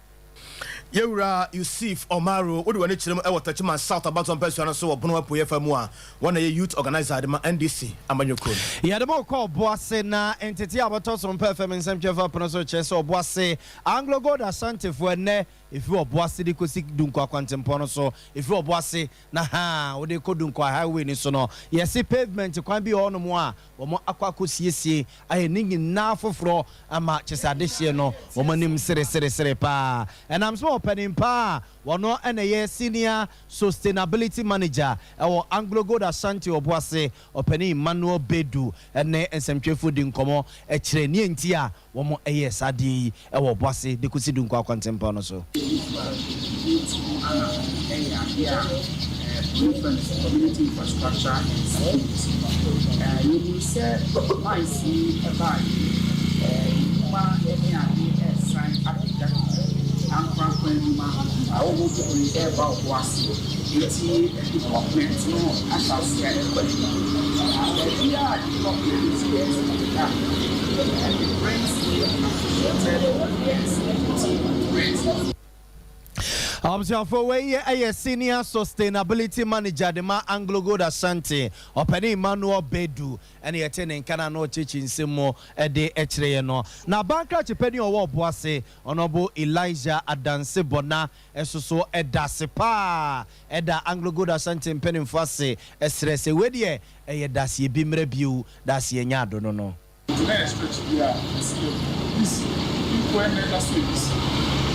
Yɛwura Yusif Omaru, wode w'ani kyerɛ mu wɔ Techiman South abatoɔ mpasua no so wɔ Bono Apueɛ fa mu a, wɔn na ɛyɛ Youth Organiser de ma NDC amanyɔkuo no. Yɛde mo rekɔ Ɔboase na ntetee a wɔtɔ so mpɛ fam nsɛmtwerɛfo apono so kyerɛ sɛ Ɔboase Anglo Gold Ashantifoɔ ɛnnɛ ɛfiri Ɔboase de kɔsi Dunkwa kwantempɔn no so, ɛfiri Ɔboase na haa wode rekɔ Dunkwa highway no so no, yɛse pavement kwan bi wɔ hɔnom a wɔn akɔ akɔsiesie ayɛ ne nyinaa foforɔ ama kyerɛ sɛ adehyeɛ no wɔn anim sereseresere paa. Ɛnam so ma ɔpanin pa a ɔno na ɛyɛ Senior Sustainability Manager wɔ AngloGold Ashanti Obuasi, Ɔpanin Emmanuel Bedu ne nsɛmtwerɛfoɔ di nkɔmmɔ kyerɛ nea nti a wɔyɛɛ saa adeɛ yi wɔ Obuasi de kɔsi Dunkwa kwantempɔn no so. Ghana yɛ adeɛ a buroni frɛ no sɛ community infrastructure and security. Yɛnim sɛ mines yi baeɛ yi, nnwuma ne ade resan apagyapagya, ankorankora nnwuma, ahɔhoɔ bebree reba ɔbo ase, nti development no ahyɛ aseɛ a ɛrekɔ anim. Na baabiara a development reba no, it brings associated negative threats. Abusuafoɔ, wei yɛ ɛyɛ Senior Sustainability Manager de ma AngloGold Ashanti, Ɔpanin Emmanuel Bedu ɛna yɛte ne nka no ano rekyekye nsɛm mu de kyerɛ yɛn no. Na Bankrakye panin a ɔwɔ Ɔboase, Honourable Elijah Adanse Bɔna nso so da ase paa da AngloGold Ashanti mpanimfoɔ ase srɛ sɛ wei deɛ ɛyɛ daseɛ bi mmra bio, daseɛ nyɛ ado no no. Nti na yɛ stretch bi a ɛsɛ yɛ kɔ ebi si mpo ɛnɛ da so ebi si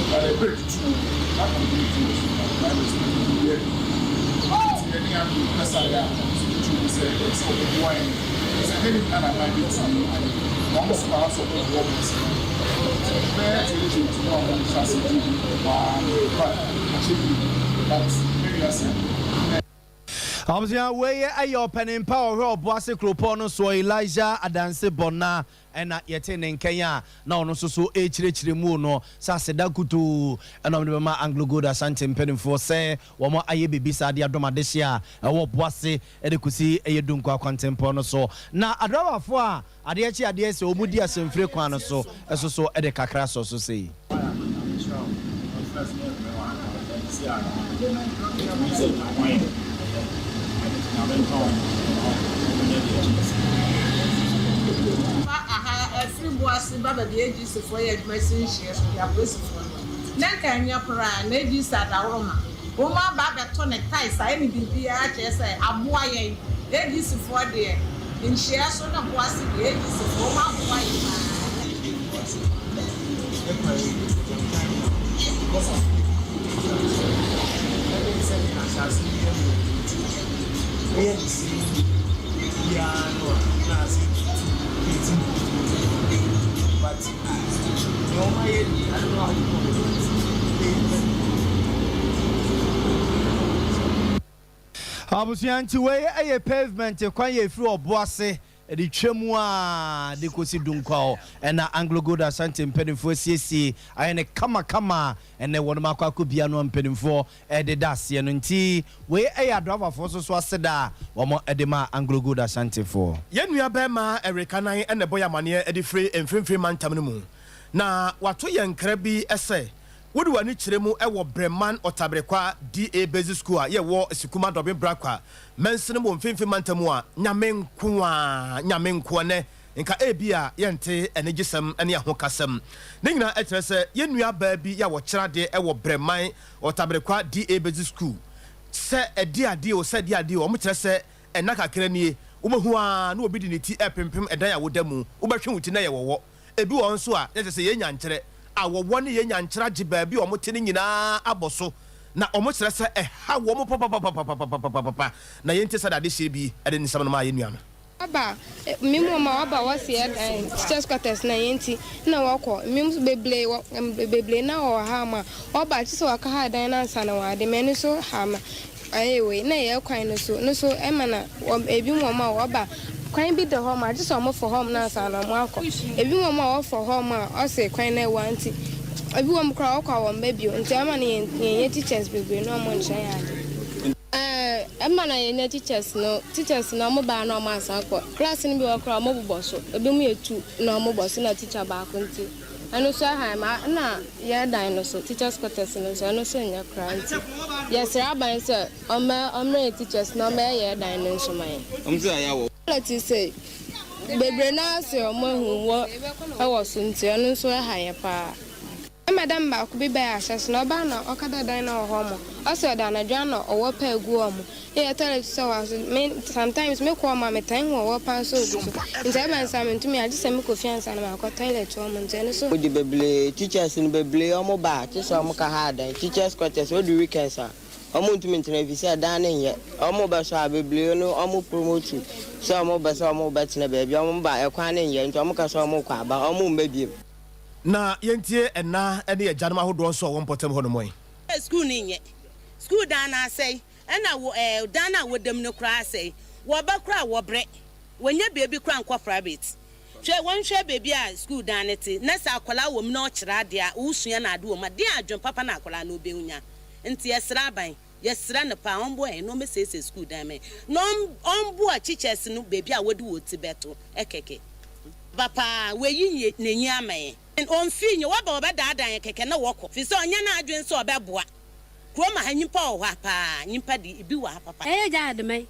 but ɛbrɛ tutu mu no na community wɔ so na private no bi yɛ nti yɛne Andrew kasa yɛ a ɔno nso tutu mu sɛ ɛyɛ sɛ ɔbɛboa yɛn sɛ ɛnyɛ ne nyinaa na aban bɛtumi ayɛ na ɔno nso na asɛ ɔbɛboa ɔmo sika nti bɛyɛ 2021 a ɔmo hyɛ ase di nkɔmmɔ ara no in fact akyɛ yie but me wiase na Abusua, wei yɛ ɔpanin pa a ɔhwɛ Ɔboase kuropɔn no soɔ, Elijah Adanse Bɔna na yɛtee ne nkɛn a na ɔno nso so rekyerɛkyerɛ mu no sɛ aseda nkutoo na wɔde bɛma Anglo Gold Ashanti mpanimfoɔ sɛ wɔn ayɛ biribi saa de adom adehye a ɛwɔ Ɔboase de kɔsi ɛyɛ Dunkwa kwantempɔn no so. Na adrabafoɔ a Adeɛ kye adeɛ sɛ wɔn di asɛmfire kwan no so so so de kakra sɔ so sei. Fa aha firi Boase ba baabi a AGC foɔ yɛ adwuma si nhyeɛ so de apolisifoɔ no na nka ɛnyɛ koraa na AGC adaworoma wɔn aba abɛto ne ties ayɛ ne biribiara kyerɛ sɛ aboa yɛn AGC foɔ deɛ Nhyiaɛ so na boase deɛ ADC foɔ ɔmo aboa yɛ paa. But nea wɔn ayɛ nie, I don't know how you call it, but pavement. Abusua nti wei yɛ pavement kwan yɛ ɛfiri Ɔboase de twa mu ara de kɔsi Dunkwaw ɛna Anglo Gold Ashanti mpanimfoɔ asiesie ayɛ no kama kama a ɛnɛ wɔnom akɔ akɔbia no a mpanimfoɔ deda aseɛ no nti wei yɛ adravafoɔ nso so aseda a wɔn de ma Anglo Gold Ashantifoɔ. Yɛn nua barima Eric Anan na ɛbɔ yɛn amaneɛ de firi Mfimfini Mantam no mu, na wato yɛn nkra bi sɛ, Wode w'ani kyerɛ mu wɔ Breman Ɔtabrekwa DA Basic School a yɛwɔ Sikuma Dɔben Brakwa mansini mu wɔ Mfimfini Mantam mu a, Nyame nko ara, Nyame nko ara, nnɛ nka ebia yɛnte anigyesɛm ne ahokasɛm. Ne nyinaa kyerɛ sɛ yɛn nua baa bi a ɔkyerɛ adeɛ wɔ Breman Ɔtabrekwa DA Basic School sɛ ɛde adeɛ o, sɛ ɛde adeɛ o, wɔkyerɛ sɛ nna kakra nie, wobɛhu ara na obi de ne ti repempem ɛdan a woda mu, wobɛhwe wo ti na ɛyɛ wɔwɔ. Ebi wɔ hɔ nso a, na kyerɛ sɛ yɛn nyankyerɛ a wɔwɔ ne yɛn nyankyerɛ agye baabi a wɔte no nyinaa abɔ so, na wɔkyerɛ sɛ ɛha wɔn papapapapapapapa. Na yɛntie sɛdeɛ adehyeɛ bi de ne nsɛm no maa yɛn nua no. Ɔba me mu ma ɔba wɔsi ɛdan teachers quarters na yɛn ti na wɔkɔ me mu bebree wɔ bebree na wɔ ha ma ɔba kye sɛ wɔka ha dan na ansa na wɔade ma ɛno so ha ma Ɛyɛ wei na yɛ kwan no so no so ɛma na wɔ ebi mu wɔn a wɔba kwan bi da hɔ ma agye sɛ wɔn fɔ hɔ na ansa na wɔn akɔ ebi mu wɔn a wɔfɔ hɔ ma ɔse kwan na ɛwa nti ebi wɔn koraa wɔkɔ a wɔn ba bio nti ɛma no yɛn yɛn nyɛ teachers bebree na wɔn nkyerɛ yɛn ade. Ɛɛ ɛma na yɛn nyɛ teachers no teachers no wɔn ba na wɔn asan kɔ class no bi wɔ koraa wɔn bobɔ so ebi mu yɛ tu na wɔn bɔ so na teacher baako nti. Ɛno nso ɛha yɛn ma na yɛn dan no so teachers quarters no nso ɛno nso nyɛ koraa nti yɛsrɛ aban sɛ ɔmmɛ ɔmmrɛ yɛn teachers na ɔmmɛyɛ yɛn dan no nso ma yɛn. Wɔn nso ayɛ awɔ. Toilet sei bebree no ara se wɔn ahu wɔ ɛwɔ so nti ɛno nso ɛha yɛn paa. Madam baako bi bɛɛ ahyɛ so na ɔbaa na ɔka dɛ dan no wɔ hɔ ma ɔse ɔde anadwo ana ɔwɔ paa gu hɔ ma eyɛ toilet sɛ wɔ so me sometimes me kɔ hɔ ma metaa hu ɔwɔ paa nso ogu so ntsi ɛba no saa mentumi agye sɛ mekɔ fie ansa na makɔ toilet hɔ mo ntsi ɛno so Wode bebree teachers no bebree ɔmo ba a kyesɛ ɔmo ka ha adan teachers quarters odu weekends a ɔmo ntumi ntena efisɛ dan no nyɛ ɔmo bɛ sɔ a bebree no ɔmo promote sɛ ɔmo bɛ sɛ ɔmo bɛ tena baabi ɔmo ba ɛkwan no nyɛ nti ɔmo ka sɛ ɔmo kɔ aba ɔmo mma biem. Na yɛntie ɛna ne agyanom ahodoɔ nso a wɔwɔ mpɔtam hɔ nom ɛ. Sukuu no nyɛ. Sukuu dan no asɛe, ɛna wɔ ɛɛ dan no a wɔda mu no koraa asɛe. Wɔba koraa a wɔbrɛ. Wɔnnya baabi koraa nkɔ private. Hwɛ, wɔnhwɛ baabi a sukuu dan no te, na sɛ akwadaa wɔ mu na ɔkyerɛ adeɛ a, wosua no ade wɔ mu a, deɛn adwene papa na akwadaa no ɔbɛnya? Nti yɛsrɛ aban, yɛsrɛ no paa, ɔmmoa yɛn na ɔmmɛsiesie sukuu dan ma yɛn, na ɔmboa teachers no baabi a wɔde wɔn ti bɛto kɛkɛ. Ba paa, wayi n'enyi ama yɛn. Ɔmmfii nye, wɔba wɔbɛdaadaa yɛn kɛkɛ na wɔkɔ, fisɛ ɔnnyɛ n'adwen sɛ ɔbɛboa. Kurom ha nyimpa wɔ hɔ a paa, nyimpa de, bi wɔ ha papa. Ɛyɛ gya ademɛn.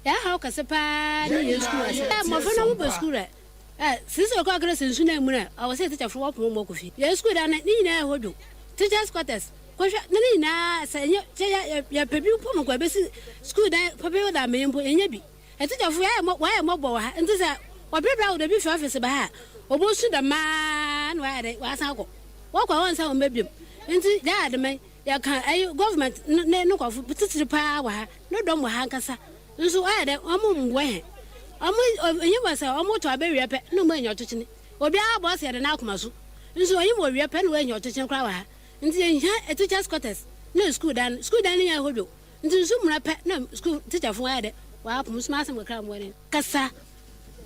Yɛn haw kɛse paa ne yɛn sukuu asɛm. Ɛ mmɔfra no wɔbɔ sukuu dɛ. Ɛ sisi okɔ akɛrɛ sɛ nsu na emuna ɛ ɔwɔ sɛ teacher fo wɔpon wɔn kɔ fie. Yɛn sukuu dan no ne nyinaa ɛhɔ dwo. Teachers quarters kɔhwɛ na ne nyinaa sɛ ɛnyɛ sɛ yɛ yɛ pɛ bi mpo mpo ɛbɛsi sukuu dan papa bi wɔ da amɛyɛ mpo yɛnyɛ bi. Ɛ teacher fo yɛayɛ mɔ wɔayɛ mɔbɔ wɔ ha nti sɛ wɔbrɛbrɛ awo dɛ bi fi office ba ha a wɔbɔsu dɛm aa na wɔayɛ dɛ wɔasan akɔ. Wɔkɔ a wɔnsan wɔn ba biom. Nti gya ademɛn yɛka ɛyi government ne ne nkorɔfo titiri paa wɔ ha ne dɔm wɔ ha ankasa. Nso ayɛ dɛ ɔmo mboa hɛn. Ɔmo onyim wɔ sɛ ɔmo to aba wia pɛ na ɔmo enya ɔtokyene. Obiara bɔ ɔsɛ dɛ n'akoma so. Nso onyim wɔ wia pɛ na oenya ɔtokyene koraa wɔ ha. Ntsi yehia teachers quarters na skuul dan no. Skuul dan no nnyɛ hɔ bio. Ntsi nsu muna pɛ na skuul teacherfo ayɛ dɛ wɔapom. Nso m'asɛm kakra a mowɔ nye. Kasa.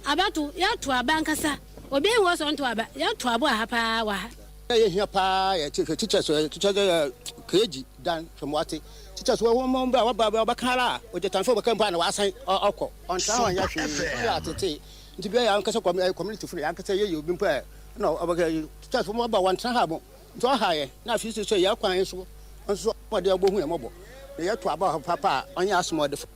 Abatow, yɛtow aba ankasa. Obiara nnyi hɔ sɛ ɔnntow aba. Yɛtow aba wɔ ha paa wɔ ha. Yɛ hia paa yɛ hwɛ teachers yɛ teachers yɛ keegi dan hwɛ mo ate teachers wɔ wɔn bɛ wɔba bɛ ɔbɛka ara a ɔgye tanfo bɛka mpo a na wasan ɔkɔ ɔntra hɔ nyɛ hwee ɔyɛ atete nti bia yɛ ankasa kɔ community fo yɛ ankasa yɛ yɛ obi mpo ɛ na ɔbɛka teachers wɔn ba wɔntra ha mo nti ɔha yɛ na afei sɛ yɛ kwan so nso ɔde ɔbɔ hu yɛ mɔbɔ na yɛ to aba papa a ɔnyɛ asomɔdefo.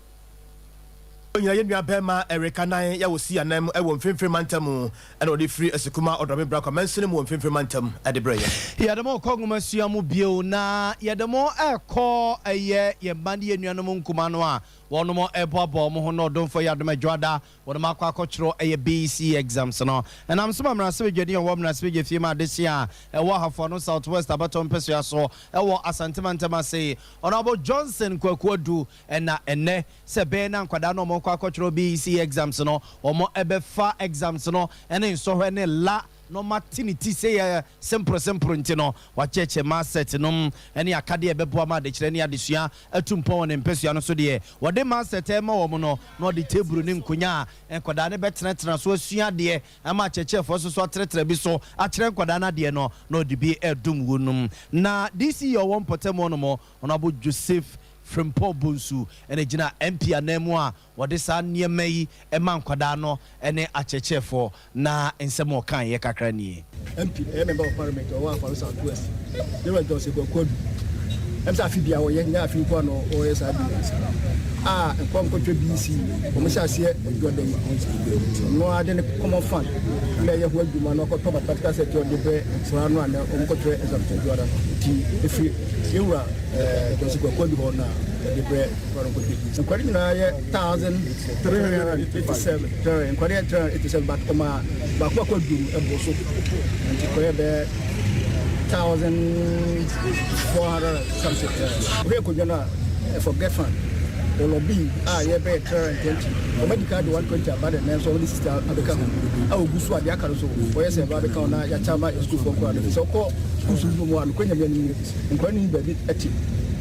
Ɔnyina yɛn nua bɛɛma Eric Anan yɛ wɔ si anan mu wɔ Mfimfini Mantam mu ɛna ɔde firi Asikuma Ɔdɔme Brakwa mansini mu wɔ Mfimfini Mantam de brɛ yɛn. Yɛde mo rekɔ nwomasua mu bio, na yɛde mo rekɔ ɛyɛ yɛn mma ne yɛn nuanom nkumaa no a wɔnom reboaboa wɔn ho na Ɔdomfoɔ yɛ adom Adwoada wɔnom akɔ akɔtwerɛ ɛyɛ BECE exams no. Ɛnam so ma mmarahyɛbadwani a ɔwɔ mmarahyɛbadwa fie ma adehyeɛ a ɛwɔ Ahafo Ano South West abatoɔ mpɛsoa so wɔ Asante Mantam ase Honourable Johnson Kwaku Adu Ɛna ɛnnɛ, sɛ ɛbɛyɛ na nkwadaa no a wɔrekɔ akɔtwerɛ BECE exams no, wɔbɛfa exams no ne nsɔhwɛ ne la. na wɔate ne ti sɛ yɛ semporo semporo nti no, wakyɛkyɛ ma set nom ne akadeɛ a ɛbɛboa ma adekyerɛ ne adesua atu mpɔn wɔ ne mpasua no so deɛ. Wɔde ma set rema wɔn no, na wɔde teburu ne nkonya a nkwadaa no bɛtenatena so asua adeɛ ama akyerɛkyerɛfoɔ nso so atrɛtrɛ bi so akyerɛ nkwadaa no adeɛ no, na wɔde bi redom wɔn. Na DC a ɔwɔ mpɔtam hɔ nom, Honourable Joseph Frimpong Bonsu na ɛgyina MP ananmu a wɔde saa nneɛma yi ma nkwadaa no ne akyerɛkyerɛfoɔ, na nsɛm a ɔkaeɛ kakra nie. MP, ɛyɛ Member of Parliament a ɔwɔ Afaro South West, Yɛwura Johnson Kwaku Adu. Ɛm sɛ afe biara ɔyɛ, nyɛ afe nko ara na ɔyɛ saa bi a nkɔ nkɔtwɛ BC wɔn hyɛ aseɛ adwuma da yi. Ɔno ara de ne common fund na ɛyɛ ho adwuma na ɔkɔtɔ mathematical set ɔde brɛ nkwadaa no a na wɔn kɔtwerɛ exam adwuma no. Nti ɛfiri Yɛwura Johnson Kwaku Adu hɔ na yɛde brɛ nkwadaa no nkɔtwɛ BC. Nkwadaa no nyinaa yɛ 1387. Nkwadaa yɛ 387 but ɔma baako baako aduonu ɛboro so nti kɔyɛ bɛyɛ 1400 something. Wohwɛ akonnwa no a for get fund ɔlɔbi a yɛbɛyɛ 320 ɔma di kan de 120 aba de nanso ɔde 60 abɛka ho a ogu so a deɛ aka no so wɔyɛ sɛ ɛba abɛka ho na yɛakyɛ ama sukuufoɔ nkwadaa no fi sɛ wokɔ sukuu so mu a nokorɛ nyame anim nkwadaa no ni baabi ɛte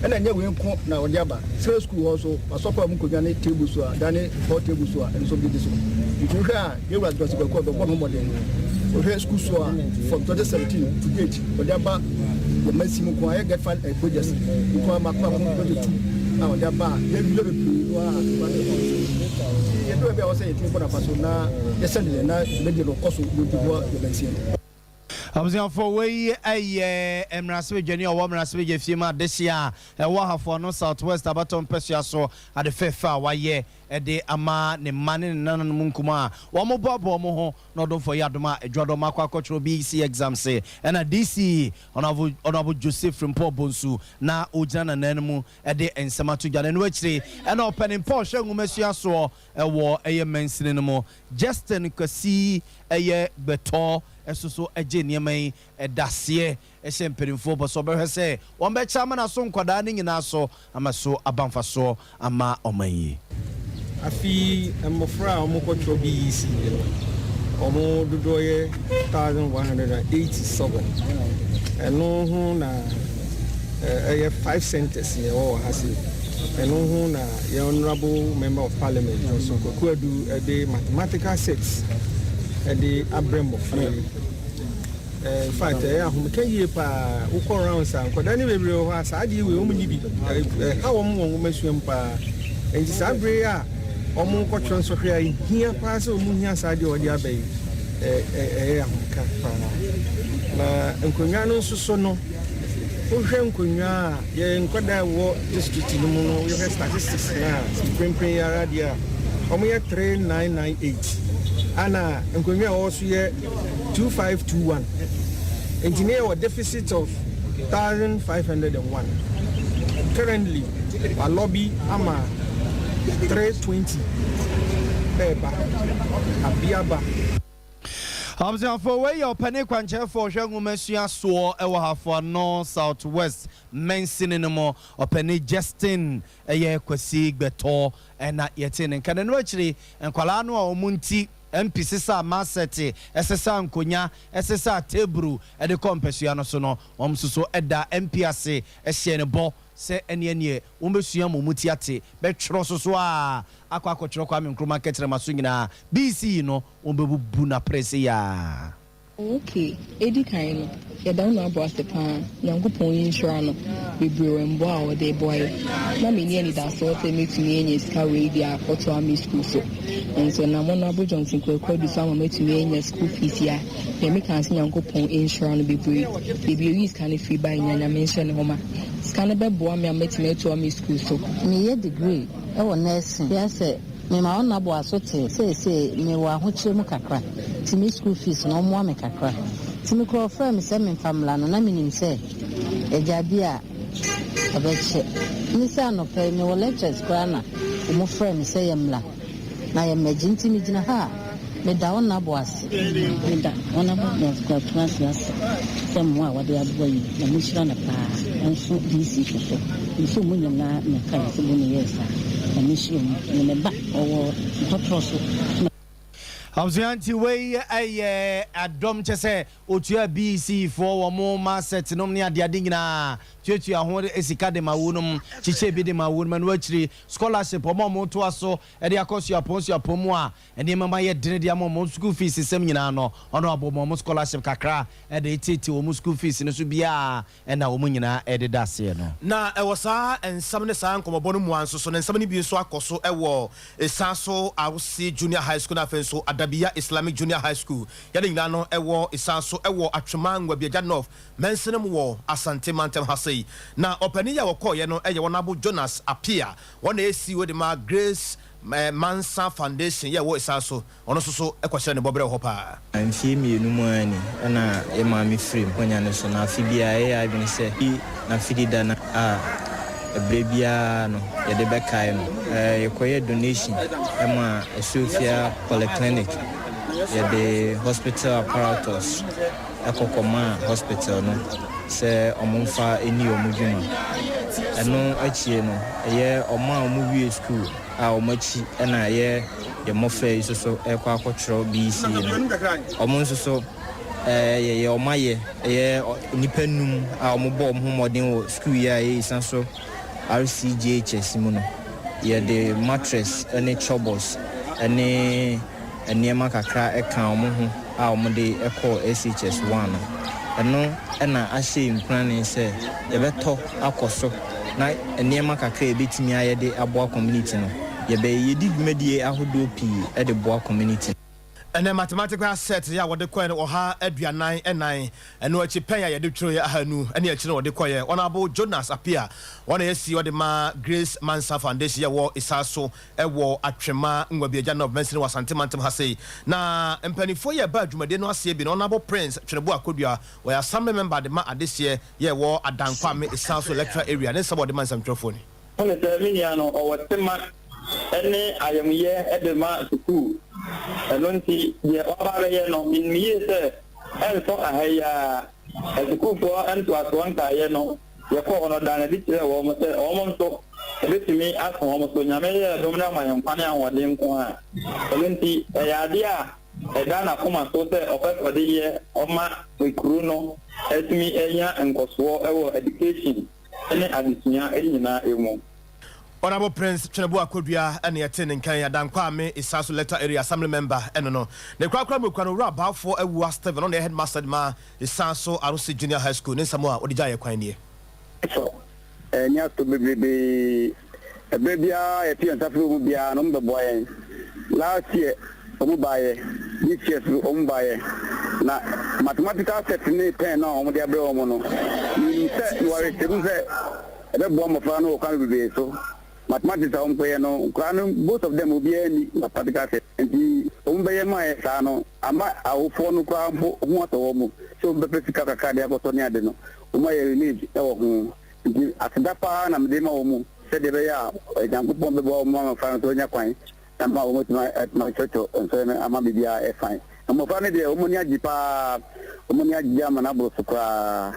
ɛna nyɛ wei nko na ɔde aba sɛ sukuu hɔ so Asɔfo a wɔn nkonnwa ne table so a dan ne hall table so a ɛno nso didi so. Nti wohwɛ a yɛwura Johnson Kwaku a ɔbɛbɔ ne ho mmɔden. Wohwɛ sukuu so a from 2017 to date ɔde aba yɛ mansi mu nko ara yɛ get fund eh, projects nko ara mako mako 22 a ɔde aba a yɛawie bebree no a nkwa ne kɔ so. Nti yɛduru baabi a ɛwɔ sɛ yɛtumi bɔ n'aba so na yɛsɛn deɛ na dwumadie no kɔ so na ɔdi boa yɛ mansi no. Abusuafoɔ, wei yɛ mmarahyɛbadwani a ɔwɔ mmarahyɛbadwa fie mu adehyeɛ a ɛwɔ Ahafo Ano South West abatoɔ mpɛsoa so ade fɛfɛ a wayɛ de ama ne mma ne ne nananom nkumaa a wɔboaboa wɔn ho na ɔdomfoɔ yɛ adom a adwuadɔm akɔ akɔtwerɛ BEC exams ɛna DC Honourable Honourable Joseph Frimpong Bonsu na ɔgyina n'anan mu de nsɛm ato dwa na ɛno akyire ɛna ɔpanin pa a ɔhwɛ nwomasua soɔ ɛwɔ ɛyɛ mansini no mu Justin Kwasi ɛyɛ Gbɛtɔ nso so gye nneɛma yi daseɛ hyɛ mpanimfoɔ bɔ sɛ wɔbɛhwɛ sɛ wɔbɛkyɛ ama no aso nkwadaa no nyinaa so ama so aba mfasoɔ ama ɔman yi. Afe yi mmɔfra a wɔkɔtwerɛ BEC no, wɔn dodoɔ yɛ 1,187. Ɛno ho na ɛyɛ five centres na ɛwɔ wɔ ha sei. Ɛno ho na yɛn Honourable Member of Parliament Johnson Kwaku Adu de mathematical sets de abrɛ mmɔfra yi. In fact, ɛyɛ ahomeka yie paa. Wokɔ rounds a, nkwadaa no bebree wɔ hɔ a saa adeɛ wei wɔn nni bi. Ɛha wɔn wɔ nwomasua mu paa. Nti saa bere yi a wɔrekɔtwerɛ nsɔhwɛ a ɛhia paa sɛ wɔn hia saa adeɛ a wɔde aba yi, ɛyɛ ahomeka paa. Na nkonnwa no nso so no, Wohwɛ nkonnwa a yɛn nkwadaa a ɛwɔ district no mu no, wohwɛ statistics no a, mprempren yi ara deɛ a, wɔyɛ 3998 ana nkonnwa a ɛwɔ so yɛ 2521. Nti ne yɛwɔ deficit of 1501. Currently, walɔbi ama 320 ɛreba, abiaba. Abusuafoɔ, wei yɛ ɔpanin kwankyerɛfoɔ ɔhwɛ nwomasua soɔ wɔ Hafoano South West mansini no mu, ɔpanin Justin ɛyɛ Kwasi Gbɛtɔ na yɛtee ne nka. Na ɛno akyiri, nkwadaa no a wɔn nti MP sesaa masɛte, sesaa nkonya, sesaa teburu de kɔɔ mpasua no so no, wɔn nso so da MP ase hyɛɛ no bɔ sɛ ɛneɛ neɛ wɔbɛsua ma wɔn ti ate, bɛtwerɛ so so ara akɔ akɔtwerɛ Kwame Nkrumah kɛtrɛma so nyinaa. BC no, Wɔbɛbubu no aprɛ sei ara. Ok, edi kan no, yɛda wo na abɔ ase paa, Nyankopɔn nhyira no bebree wɔ mboa a ɔde boa yɛ. Na menni anidasoɔ sɛ mɛtumi anya sika wei de akɔtoa me sukuu so, nso nam Honourable Johnson Kwaku Adu so ama matumi anya school fees yi a, deɛ meka ne sɛ Nyankopɔn nhyira no bebree. Baabi a ɔyii sika no firi baeɛ nyinaa, Nyame nhyɛ ne ho ma. Sika no bɛboa me ama matumi atoa me sukuu so. Meyɛ degree wɔ nursing. Yɛ sɛ mema wo nna boa so te seesei mewɔ ahokyerɛ mu kakra nti me school fees no ɔmmoa me kakra nti me koraa ɔfrɛɛ me sɛ memfa mmra no na menim sɛ agya bi a ɔbɛkyɛ ne sɛ anɔpa yi mewɔ lectures koraa na ɔmo frɛɛ me sɛ yɛmmra na yɛmmɛgye nti megyina ha a meda wo nna bo ase. Meda Honourable Nurse Ase ase sɛ mmoa a wɔde aboa yi Nyame nhyira no paa nso DC fo so nso ɔmo nyinaa na ɛka yɛ sɛ bone yɛɛ saa Nyame nhyira ɔmo ne me ba ɔwɔ ntɔtorɔ so na. Abusua nti wei yɛ ɛdɔm kyɛ sɛ otua BEC foɔ wɔn ma set nom ne adeade nyinaa tuatua ho sika de ma wonom kyekyɛ bi de ma wonom ɛno akyiri scholarship wɔn a wɔn toa so de akɔ suapɔn suapɔn mu a nneɛma ma yɛ dene de ama wɔn school fees sɛm nyinaa no ɔno abɔ wɔn scholarship kakra de tete wɔn school fees no so biara na wɔn nyinaa deda aseɛ no. Na ɛwɔ saa nsɛm ne saa nkɔmmɔbɔ no mu ara nso so, na nsɛm no bi nso akɔ so wɔ Esaso Awusi Junior High School na afei nso Adabiya Islamic Junior High School. Yɛn nyinaa no wɔ Esaso wɔ Atwema Nwabiagya North mansini mu wɔ Asante mantam ha sei. Na ɔpanin yi a wɔkɔeɛ no yɛ Wɔnabo Jonas Appiah, wɔn na ɛyɛ CEO de ma Grace Mansa Foundation yi a ɛwɔ Esaso. Ɔno nso so kɔkyerɛ ne bɔberɛ wɔ hɔ paa. Mfeɛ mmienu mu ara ni na yɛn maame firim akonnwa no so, na afe biara yɛyɛ adwene sɛ yɛdi n'afedi da no a ɛberɛ biara no yɛde bɛkae no. Yɛkɔyɛɛ donation maa Asuofia Polyclinic, yɛde hospital apparatus kɔ kɔmaa hospital no sɛ wɔmfa nni wɔn dwuma. Ɛno akyire no, ɛyɛ wɔn a wɔwie sukuu a wɔn akyi na ɛyɛ yɛn mmɔfra yi nso so rekɔ akɔtwerɛ BEC no, wɔn nso so yɛyɛ wɔn ayɛ, ɛyɛ nnipa num a wɔbɔ wɔn ho mmɔden wɔ sukuu yi a ɛyɛ Isaso RCJHS mu no, yɛde mattress ne cupboards ne nneɛma kakra kaa wɔn ho a wɔde kɔɔ SHS one no. Ɛno na ahyɛ yɛn nkuran sɛ yɛbɛtɔ akɔ so na nneɛma kakra a yɛbɛtumi ayɛ de aboa community no, yɛbɛyɛ. Yɛdi dwumadie ahodoɔ pii de boa community no. Ɛnnɛ mathematical set yi a wɔde kɔɛ no 144, ɛno akyi pɛn a yɛde twerɛeɛ ahanu ne akyire na wɔde kɔeɛ. Honourable Jonas Appiah, wɔn na yɛasi ɔde ma Grace Mansa Foundation yi a ɛwɔ Esaso wɔ Atwema Nwabiagya North mansini wɔ Asante mantam ha sei. Na mpaninfoɔ yi a ɛbaa dwumadie no aseɛ bi no, Honourable Prince Tweneboa Kodua, ɔyɛ Assembly Member de ma adehyeɛ yɛ ɛwɔ Adankwame Esaso Electoral Area, ne nsɛm a ɔde ma nsɛmtwerɛfoɔ ni. Hu no sɛ me nua no, ɔwɔ tema ne ayamyɛ de ma sukuu. Ɛno nti, deɛ waba abɛyɛ no, menim yie sɛ ɛnsɔ aha yi ara. Asukuufoɔ ntoasoɔ nkaeɛ no, yɛkɔɔ hɔ no, ɔdaa no adi kyerɛɛ wɔn sɛ wɔn nso, ɛbɛtumi aso wɔn so. Nyame yɛɛ dom na ama yɛn nkwa ne ahoɔden nko ara. Ɛno nti, ɛyɛ adeɛ a ɛda n'akoma so sɛ ɔpɛ sɛ ɔde yɛ, ɔma kuro no tumi nya nkɔsoɔ wɔ education ne adesua nyinaa mu. Honourable Prince Tweneboa Kodua na yɛtee ne nka yi, Adankwame Esaso Electoral Area Assembly Member no no. Ne korakora mu kura no, Owura Baafoɔ Awuah Stephen, ɔno na ɛyɛ Headmaster de ma Esaso Arosi Junior High School. Ne nsɛm a ɔde gyaeɛ kwan nie. Sɔ ani ato bebrebe. Ɛberɛ biara yɛto yɛn nsa frɛ wɔn biara no, wɔbɛboa yɛn. Last year wɔn baeɛ, this year nso wɔn baeɛ. Na mathematical set ne pen no a wɔde abrɛ wɔn no, menim sɛ, mewɔ awerɛhyɛmu sɛ ɛbɛboa mmɔfra no wɔ kwan bebree so. Mathematics a wɔkɔyɛ no, nkwadaa no most of them obiara nni mathematical set. Nti wɔn bɛyɛ maeɛ saa no, ama awofoɔ no koraa mpo ho atɔ wɔn sɛ wɔbɛpɛ sika kakra de akɔtɔ ne ade no. Wɔayɛ relieved wɔ ho. Nti aseda paa na mede ma wɔn sɛdeɛ ɛbɛyɛ a Nyankopɔn bɛboa wɔn ma mmɔfra no nso anya kwan na ama wɔn atumi atumi akyerɛkyerɛ nsɔhwɛ no ama biribiara ayɛ fine. Na mmɔfra no deɛ wɔn ani agye paa, wɔn ani agye ama no aboro so koraa.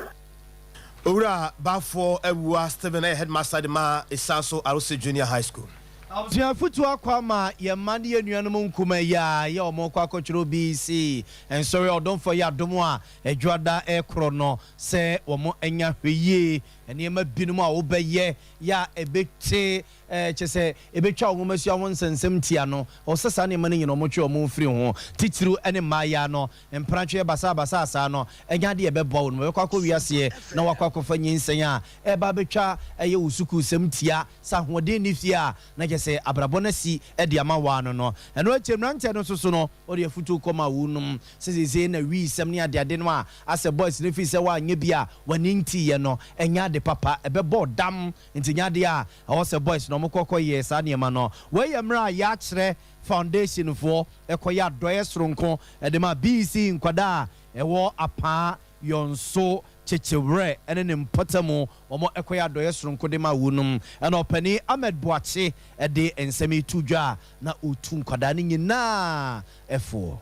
Owura Baffour Awuah Stephen yɛ Headmaster de ma Esaso Arose Junior High School. Abusua afotu akɔ ama yɛn mma ne yɛn nuanom nkumaa yi a yɛ wɔn rekɔ akɔtwerɛ BEC nsɔhwɛ ɔdomfoɔ yɛ adom a Adwuada rekorɔ no sɛ wɔanya hwɛyie nneɛma binom a wobɛyɛ yɛ a ɛbɛte kyɛ sɛ ɛbɛtwa wo nwomasua ho nsɛnsɛm tia no. Ɛwɔ sɛ saa nneɛma no nyina wɔtwe wɔn firi ho, titiriw ne mmaayaa no. Mpenatweɛ basaabasaa saa no ɛnyɛ adeɛ a ɛbɛboa wo no. Wɔbɛkɔ akɔ wiaseɛ na wɔakɔ akɔfa nyinsɛn a ɛreba abɛtwa ɛyɛ wo sukuusɛm tia. Sɛ ahoɔden nni fie a, na kyerɛ sɛ abrabɔ no asi de ama wo ano no. Ɛno akyi mmeranteɛ no nso so no, wode afotuo kɔma wonom sɛ seesei na wii-sɛm ne adeade no a asɛ boys no firi sɛ woanyɛ bi a w'ani nteeɛ no, ɛnyɛ ade papa, ɛbɛbɔ wo dam. Nti nyɛ adeɛ a ɛwɔ sɛ boys no wɔkɔ kɔyɛ saa nneɛma no. Wei yɛ mmerɛ a Yɛakyerɛ Foundation foɔ kɔyɛ adɔeɛ soronko de ma BEC nkwadaa a ɛwɔ Apaa Yɔnso Kyekyewerɛ ne ne mpɔtamu wɔn kɔyɛ adɔeɛ soronko de ma wonom. Ɛna ɔpanin Ahmed Boakye de nsɛm yi to dwa a na ɔretu nkwadaa no nyinaa foɔ.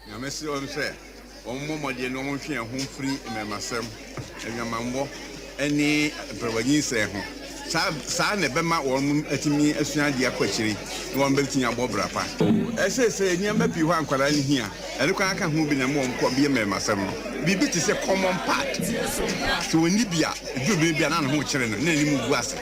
Na mɛsrɛ wɔn sɛ wɔmmɔ mmɔden na wɔntwe yɛn ho mfiri mmarimasɛm, adwamammɔ ne mpɛrɛwanyinsɛn ho. Saa saa na ɛbɛma wɔn atumi asua adeɛ akɔ akyire na wɔn bɛtumi abɔ bra pa. Seesei nneɛma pii hɔ a nkwadaa no hia, ɛno koraa ka ho bi na ɛma wɔn kɔ bia mmarimasɛm no. Biribi te sɛ common part, sɛ wɔnni bi a, ɛduru bere bi a na ne ho rekyere no, na n'anim gu ase.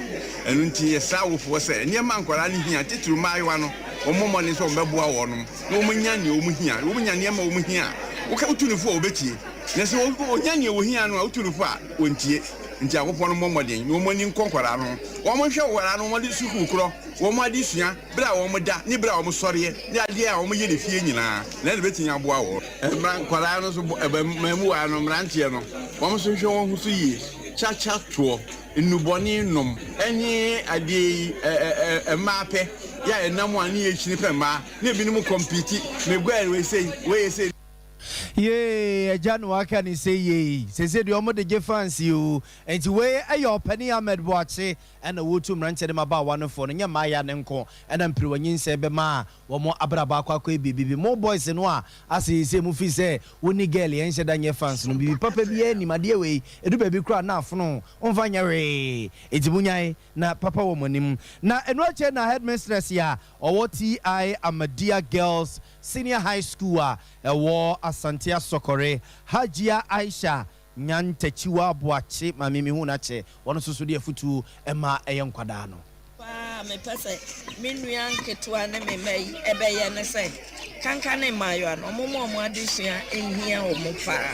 Ɛno nti yɛsrɛ awofoɔ sɛ nneɛma a nkwadaa no hia, titiriw mmaayewa no, wɔmmɔ mmɔden sɛ wɔbɛboa wɔn na wɔanya nea wɔhia. Wɔnya nneɛma a wɔhia a, woka wotu no fo a, wɔbɛtie. Na sɛ wɔnya nea wɔhia no a, wotu no fo a, wɔntie. Nti awofoɔ no mmɔ mmɔden na wɔn ani nkɔ nkwadaa no ho. Wɔnhwɛ nkwadaa no wɔn sukuu korɔ, wɔn adesua, berɛ a wɔda ne berɛ a wɔsɔreɛ ne adeɛ a wɔyɛ ne fie nyinaa, na ɛno bɛtumi aboa wɔn. Mmra nkwadaa no nso, mmamuwaa no, mmeranteɛ no, wɔn nso nhwɛ wɔn ho so yie. Kyakya toɔ, nnubɔne nom ne adeɛ yi, mmaa pɛ, yɛ a ɛnam a ne yɛkyini pɛ mmaa, na ebinom kɔmpiti, meguare wei sei, wei yɛ sei. Yee agya na waka ne sɛ yei sese deɛ ɔmo de gye fans yi oo nti wei ɛyɛ ɔpanin Ahmed Boakye ɛna wotu mmeranteɛ ne mmabaawa no foɔ no nyɛ mmaayea no nko ɛna mperewa nyinsɛn bɛma wɔn abrabɔ akɔ akɔyɛ biribi bi mo boys no a asɛ sese mo fi sɛ wo ne girl yɛn nhyɛ da nyɛ fans no biribi papa biara nnim adeɛ wei ɛdu baabi koraa na afono womfa nyɛ hwee nti monyae na papa wɔ mo anim na ɛno akyire na headmistress a ɔwɔ TI Ahmadiyya Girls Senior High School a ɛwɔ Asante Asɔkɔre, Hajia Aisha Nyantakyiwa Boakye maame mehu no akyɛ, ɔno nso so de afutuo ma ɛyɛ nkwadaa no. Paa a mepɛ sɛ me nua nketewa ne me mma yi bɛyɛ ne sɛ, kanka ne mmaayewa no, wɔmma wɔn adesua nhia wɔn paa.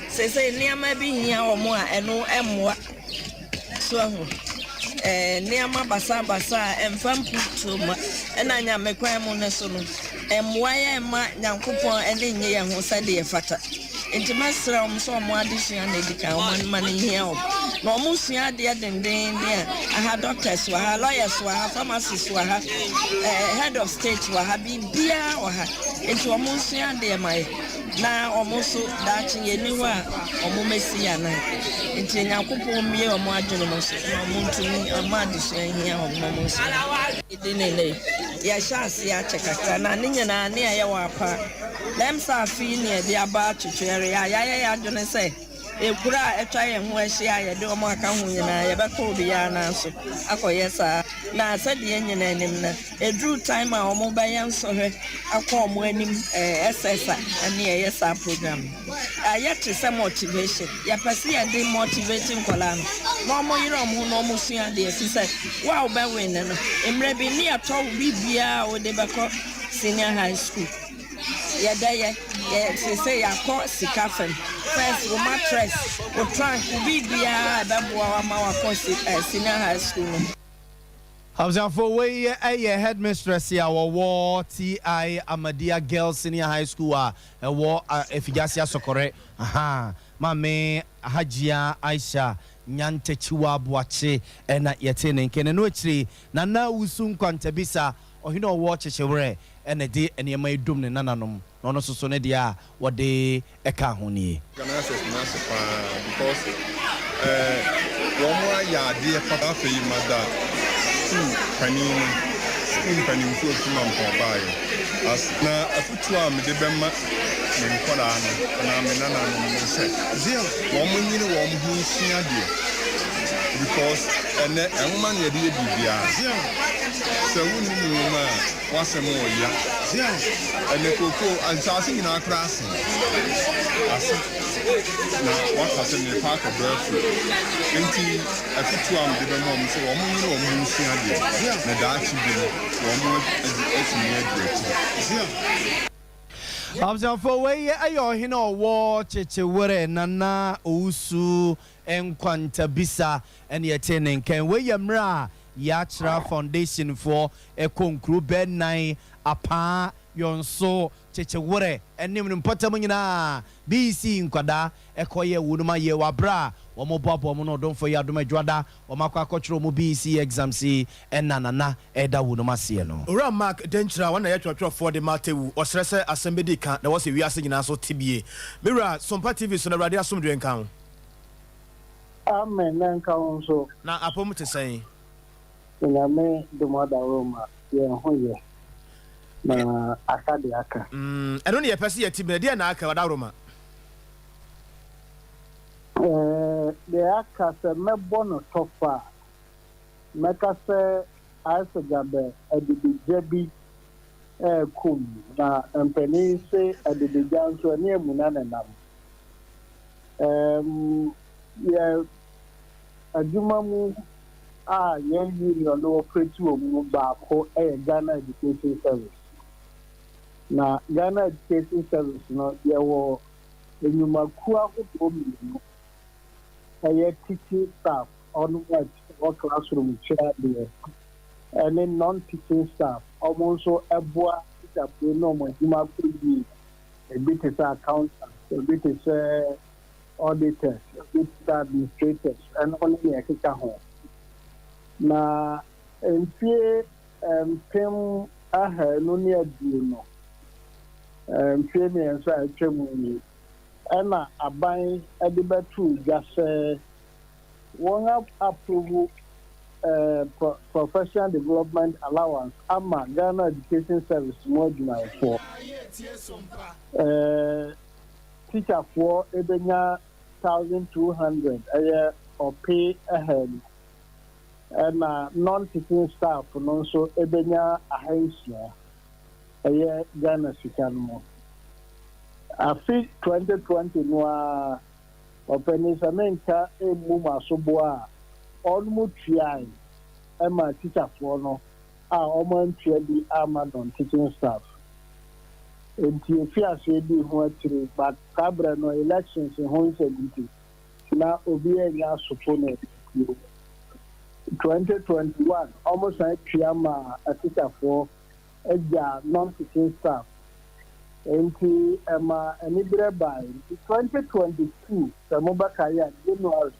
Seesei nneɛma bi hia wɔn a ɛno mmoa. So ahu? Ɛɛ, nneɛma basabasa a ɛmfa mputuo mma, ɛna Nyame kwan mu no so no, ɛmmoa yɛn mma Nyankopɔn ani nnye yɛn ho sɛdeɛ ɛfata. Nti mɛsrɛ wɔn sɛ wɔn adesua na ɛdi kan, wɔn mma no nhia wɔn. Na wɔn sua adeɛ dendeenden a, aha doctors wɔ ha, lawyers wɔ ha, pharmacists wɔ ha, ɛɛ, head of state wɔ ha, biribiara wɔ ha. Nti wɔn nsua adeɛ ma yɛ. Na wɔn nso, daakye yɛnni hɔ a, wɔmmɛsi yɛn anan. Nti Nyankopɔn mmue wɔn adwene mu so na wɔntumi, wɔn adesua hia wɔn na wɔnsua. Yɛdi ne nnɛ yi, yɛahyɛ aseɛ akyɛ kakra, na ne nyinaa ne ɛyɛ wɔ apa. Na ɛm sɛ afe yi ne yɛde aba atwetweɛre a, yɛayɛ yɛn adwene sɛ ekuro a atwa yɛn ho ahyia a yɛde wɔn aka ho nyinaa, yɛbɛkɔ obiara nan so akɔyɛ saa. Na sɛdeɛ yɛn nyinaa nim no, Ɛduru time a wɔn bɛyɛ nsɔhwɛ akɔ wɔn anim ɛɛ SS a ɛne yɛyɛ saa program no. Ayɛ te sɛ motivation. Yɛpɛ sɛ yɛde motivate nkwadaa no na wɔn yere wɔn ho na wɔn sua adeɛ fi sɛ wo a wobɛ win no mmerɛ bi ne yɛtɔ wo biribiara a wode bɛkɔ senior high school. Yɛdɛ yɛ yɛ sese yɛakɔ sika fam. First wo mattress, wo trunk, wo biribiara a ɛbɛboa wo ama wakɔ senior high school no. Abusuafo, wei yɛ headmistress a wɔwɔ TI Ahmadiyya Girls Senior High School a ɛwɔ Afigyase Asɔkɔrɛ, ahaa, Maame Hajia Aisha Nyantakyiwa Boakye na yɛtee ne nka. Na ɛno akyiri, Nana Owusu Nkwantabisa, ɔhene a ɔwɔ Kyekyewerɛ na ɛde nneɛma yi dom ne nananom, na ɔno nso so ne deɛ a wɔde ɛka ho nie. Organisers no ase paa because eh wɔn ayɛ adeɛ papa. Afei mada sukuu panin no, sukuu mpanimfoɔ a ɛfiri Mampɔn baeɛ ase. Na afotuo a mede bɛma me nkwadaa no anaa me nananom ne sɛ wɔn nyere wɔn ho nsua adeɛ because ɛnnɛ nwoma na yɛde yɛ biribiara. Sɛ wonnim nwoma a, W'asɛm ɔya. Ɛnɛ kookoo nsaase nyinaa koraa ase asa na waka sɛ merekɔ akɔdɔ afuo. Enti afutuo a mede bɛma wɔn sɛ wɔn nyere wɔn ho nsua adeɛ na daakye bi no wɔn atumi adi akyire. Abusuafoɔ, wei yɛ ɔhene a ɔwɔ Kyekyewerɛ, Nana Owusu Nkwantabisa ɛne yɛtee ne nka. Wei yɛ mmerɛ a Yɛakyerɛ Foundation foɔ kɔ nkuro bɛɛ nan, Apaa, Yɔnso, Kyekyeworɛ ne ne mpɔtam nyinaa BEC nkwadaa kɔ yɛ wɔnom ayɛ wɔ aberɛ a wɔn boaboa wɔn no ɔdomfoɔ yi adom adwoada wɔn akɔ akɔtwerɛ wɔn BEC exams yi ɛna Nana ɛda wɔnom aseɛ no. Owura Mark Denkyira, ɔno na ɛyɛ twerɛtwerɛfoɔ de ma Tewu, ɔsrɛ sɛ asɛm bɛdi ka na ɛwɔ sɛ wiase nyinaa nso te bie. Me wura, Sompa TV so no Awurade asomdwoeɛ nka wo. Amen na nka wo nso. Na apɔmu te sɛn? Onyame dom adaworoma yɛn ho yɛ na aka deɛ aka. Mm ɛno ne yɛpɛ sɛ yɛte bi no ɛdeɛn na aka ɔdaworoma? Ɛɛ deɛ aka sɛ mɛbɔ no tɔfa a. Mɛka sɛ ayɛ sɛ gyabɛ adidigya bi rekum, na mpanin se adidigya nso ɛne amuna na ɛnam. Ɛɛm, yɛ adwuma mu a yɛn union no operate wɔ mu baako yɛ Ghana Education Service. Na Ghana Education Service no yɛwɔ nnwumakuo ahodoɔ mmienu. Ɛyɛ teaching staff, wɔn a wɔ classroom kyerɛ adeɛ, ɛne non-teaching staff, wɔn nso boa tikyafoɔ na wɔn adwuma kɔ yie. Ebi te sɛ accountants, ebi te sɛ auditors, ebi te sɛ administrators, ɛno ne nea ɛkeka ho. Na mfie 2020, mfie 3 a atwa mu yi, ɛna aban de bɛtoo dwa sɛ wɔn approve Professional Development Allowance ama Ghana Education Service mu adwumayɛfoɔ. Tikyafoɔ bɛnya 1,200, ɛyɛ ɔpe ahanu, ɛna non-teaching staff no nso bɛnya 600, ɛyɛ Ghana sika no mu. Afe 2020 no ara, Ɔpanin sɛ menka mmu m'asoboɔ a, wɔnom tuae maa tikyafoɔ no a wɔn antua bi amma non teaching staff. Enti yɛfii aseɛ dii ho akyire but saa berɛ no elections ho nsɛm nti na obiara nnya asopo no bio. 2021 wɔn san tua maa atikyafoɔ gyaa non teaching staff. Enti ɛmaa aniberɛ bae. Nti 2022 sɛ mobɛkae a January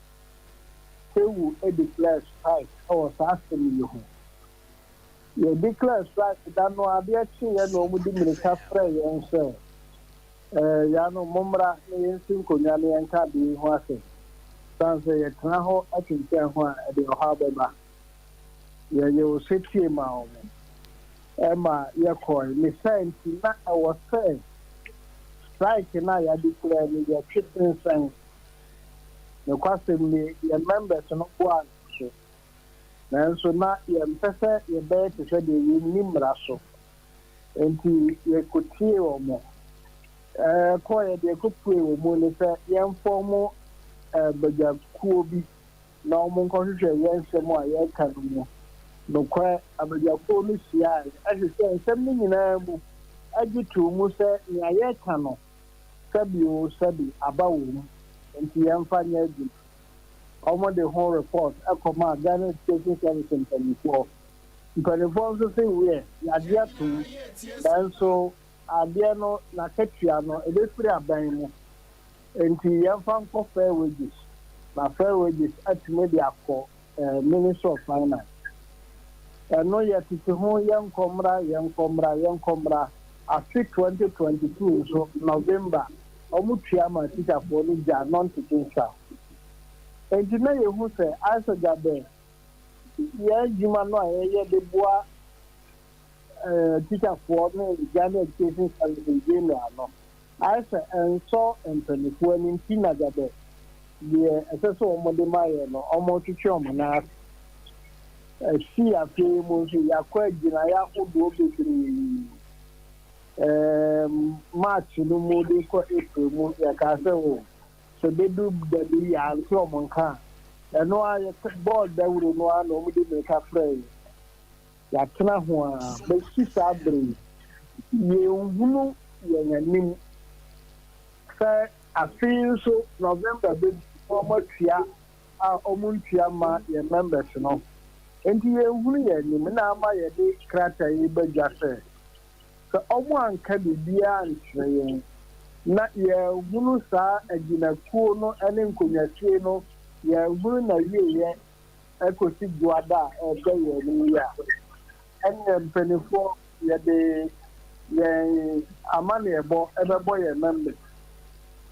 Tewu declare strike wɔ saa asɛm yi ho. Yɛ declare strike da no adeɛ kyeeɛ na wɔn de mmirika frɛɛ yɛn sɛ eh, yaanom mommra na yɛnsi nkonnwa na yɛnka adeɛ yi ho asɛm. Sane sɛ yɛtena hɔ twentwɛn ho a ɛde ɔhaw bɛba. Yɛyɛ osetie maa wɔn. Ɛma yɛkɔe. Ne saa nti, na ɛwɔ sɛ strike no a yɛadeclare no, yɛtwe sensɛn. Nokwasɛm ni, yɛn members no boaa yɛn so. Nanso na yɛmpɛ sɛ yɛbɛyɛ te sɛ deɛ yɛnni mmara so. Enti yɛkɔtiee wɔn. Ɛkɔeɛ, deɛ ɛkɔpuee wɔ mu ne sɛ yɛnfɔɔmo badwakuo bi na wɔnkɔhwehwɛ yɛn nsɛm a yɛreka no mu nokorɛ. Abadwakuo no hyiaeɛ hwehwɛɛ nsɛm no nyinaa mu gye too mu sɛ nea yɛreka no, sɛbi oo sɛbi, aba wɔ mu, enti yɛmfa nyɛ adwuma. Wɔde ho report kɔmaa Ghana Education Service mpanimfoɔ. Mpanimfoɔ nso se wiɛ, yɛagye atom, nanso adeɛ no n'akatua no, ɛbɛfiri aban mu. Enti yɛmfa nkɔ fair wages na fair wages atumi de akɔ Ministry of Finance. Ɛno yɛtete ho yɛnkɔ mmra yɛnkɔ mmra yɛnkɔ mmra. Afe 2022 nso November wɔn tua ma tikyafoɔ no gya non teaching staff. Enti na yɛhu sɛ ayɛ sɛ gyabɛ yɛn adwuma no a yɛyɛ de boa tikyafoɔ ne Ghana Education Service in general no Ayɛ sɛ ɛnsɔ mpaninfoɔ ani nti na gyabɛ deɛ ɛsɛ sɛ wɔn de ma yɛn no wɔn retwetwe wɔn nan ase. Ɛsi afe yi mu nso yɛakɔ agyinaeɛ ahodoɔ bebree. Ɛɛm March no mu de kɔ April mu yɛkaa sɛ o sɛ bɛdu da bi yɛante wɔn nka a ɛno ara yɛ bɔɔl dawuro no ara na wɔn de mmirika frɛɛ yɛn. Yɛatena ho ara bɛsi saa berɛ yi, yɛnhunu yɛn anim sɛ afe yi nso November bɛdu na wɔatua a wɔntua mma yɛn members no. Enti yɛnhunu yɛn anim na ama yɛde krataa yi ba dwa sɛ, sɛ wɔanka biribiara ankyerɛ yɛn na yɛanhunu saa agyinakuo no ne nkonnwasie no, yɛanhunu n'awieeɛ ɛkɔsi Dwoada a ɛreba yɛn anim yi a, ɛnneɛ mpanimfoɔ yɛde yɛn amanneɛbɔ bɛbɔ yɛn members,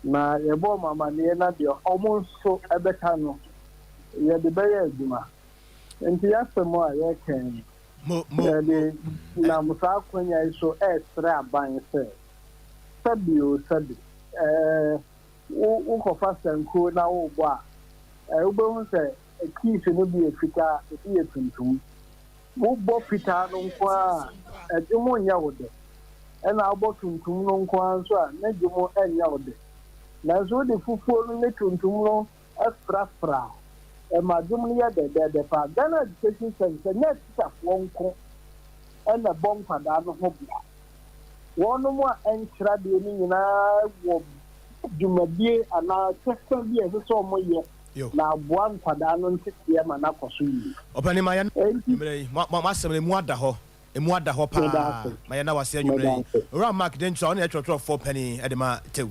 na yɛbɔ wɔn amanneɛ na deɛ wɔn nso bɛka no, yɛde bɛyɛ adwuma. Nti yɛasɛm a yɛreka yi, yɛde nam saa akwanya yi so resrɛ aban sɛ, sɛbi o sɛbi, ɛɛ, wokɔfa sankuo na worebɔ a, wobɛhu sɛ. keys no bi yɛ fitaa, ebi yɛ tuntum. Wobɔ fitaa no nko ara a, dwom nyɛ wo dɛ. Ɛna wobɔ tuntum no nko ara nso a, ne dwom nyɛ wo dɛ. Nanso wode fufuo no ne tuntum no frafra a, ɛma dwom no yɛ dɛdɛɛdɛ paa. Ghana Education Service, ɛnyɛ atikyafoɔ nko na ɛbɔ nkwadaa no ho bra. Wɔnom a ɛnkyerɛ adeɛ no nyinaa wɔ dwumadie anaa kyɛfa bi a ɛsɛ sɛ wɔyɛ na aboa nkwadaa no nteteɛ ma no akɔ so yie. Ɔpanin ma yɛn Enti. anwummerɛ yi, mo asɛm no ɛmu ada hɔ, ɛmu ada hɔ Meda paa, ase. ma yɛnna wo ase Meda anwummerɛ yi. ase. Owura Mark Denkyira, ɔno na ɛyɛ twerɛtwerɛfoɔ panin de ma Tew.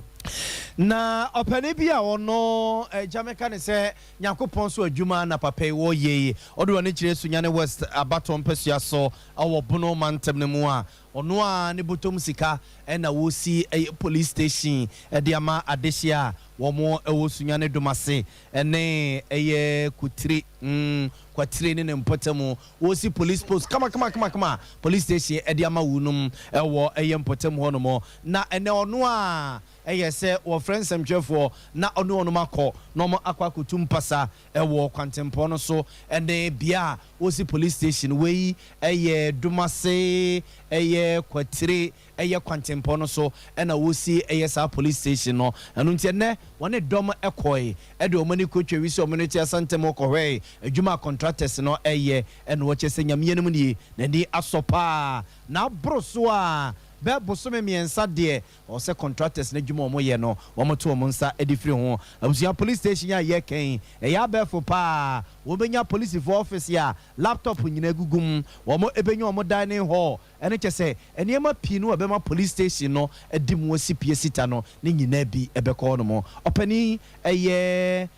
Na ɔpanin bi a ɔno agya mɛka ne sɛ Nyankopɔn so adwuma na papa yi wɔ yɛ yi, ɔde w'ani kyerɛ Sunyani West abatoɔ mpasua so wɔ Bono mantam no mu a, ɔno ara ne bɔtɔm sika na wɔresi ɛyɛ police station de ama adehyeɛ a wɔn wɔ Sunyani Domase ne ɛyɛ Kotire, mm, Kwatire ne ne mpɔtamu. Wɔresi police post kamakamakamakama police station de ama wunom wɔ ɛyɛ mpɔtam hɔ nom. Na ɛnɛ ɔno a ɛyɛ sɛ wɔfrɛ nsɛmtwerɛfoɔ na ɔne wɔnom akɔ na wɔn akɔ akɔtu mpasa wɔ kwantempɔn no so ne bea a wɔresi police station. Wei yɛ Domase ɛyɛ Kwatire ɛyɛ kwantempɔn no so na wɔresi ɛyɛ saa police station no. Ɛno nti ɛnnɛ wɔne dɔm kɔe de wɔn ani kɔtwa wisi wɔn ne te asantam hɔ kɔhwɛe adwuma a contractors no reyɛ na wɔkyerɛ sɛ Nyame anim nie n'ani asɔ paa na aboro so a bɛyɛ bosome mmiɛnsa deɛ Ɔwɔ sɛ contractors no adwuma a wɔyɛ no wɔto wɔn nsa de firi ho. Abusua police station a yɛreka yi, ɛyɛ abɛɛfo paa. Wɔbɛnya polisifoɔ office a laptop nyinaa gugu mu. Wɔbɛnya wɔn dining hall ne kyerɛ sɛ nneɛma pii no a ɛbɛma police station no adi mu asi pie sita no ne nyinaa bi bɛkɔ hɔnom. Ɔpanin ɛyɛ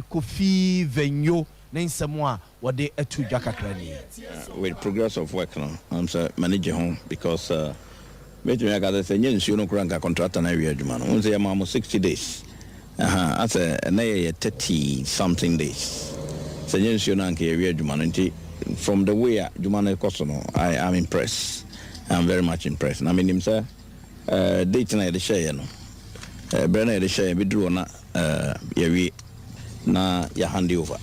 Kofi Venyo ne nsɛm a wɔde ato dwa kakra nie. With progress of work no, am sɛ m'ani gye ho because mɛtumi aka sɛ sɛ nyɛ nsuo no koraa nka contractor no awie adwuma no. Wohu sɛ yɛmaa mo 60 days, aha, asɛ ɛnɛ yɛyɛ 30 something days. Sɛ nyɛ nsuo no a nka yɛawie adwuma no nti from the way a adwuma no rekɔ so no, I am impressed. I am very much impressed. Na menim sɛ date no a yɛde hyɛeɛ no, berɛ no a yɛde hyɛeɛ bɛduru hɔ na Yɛawie na yɛ hande over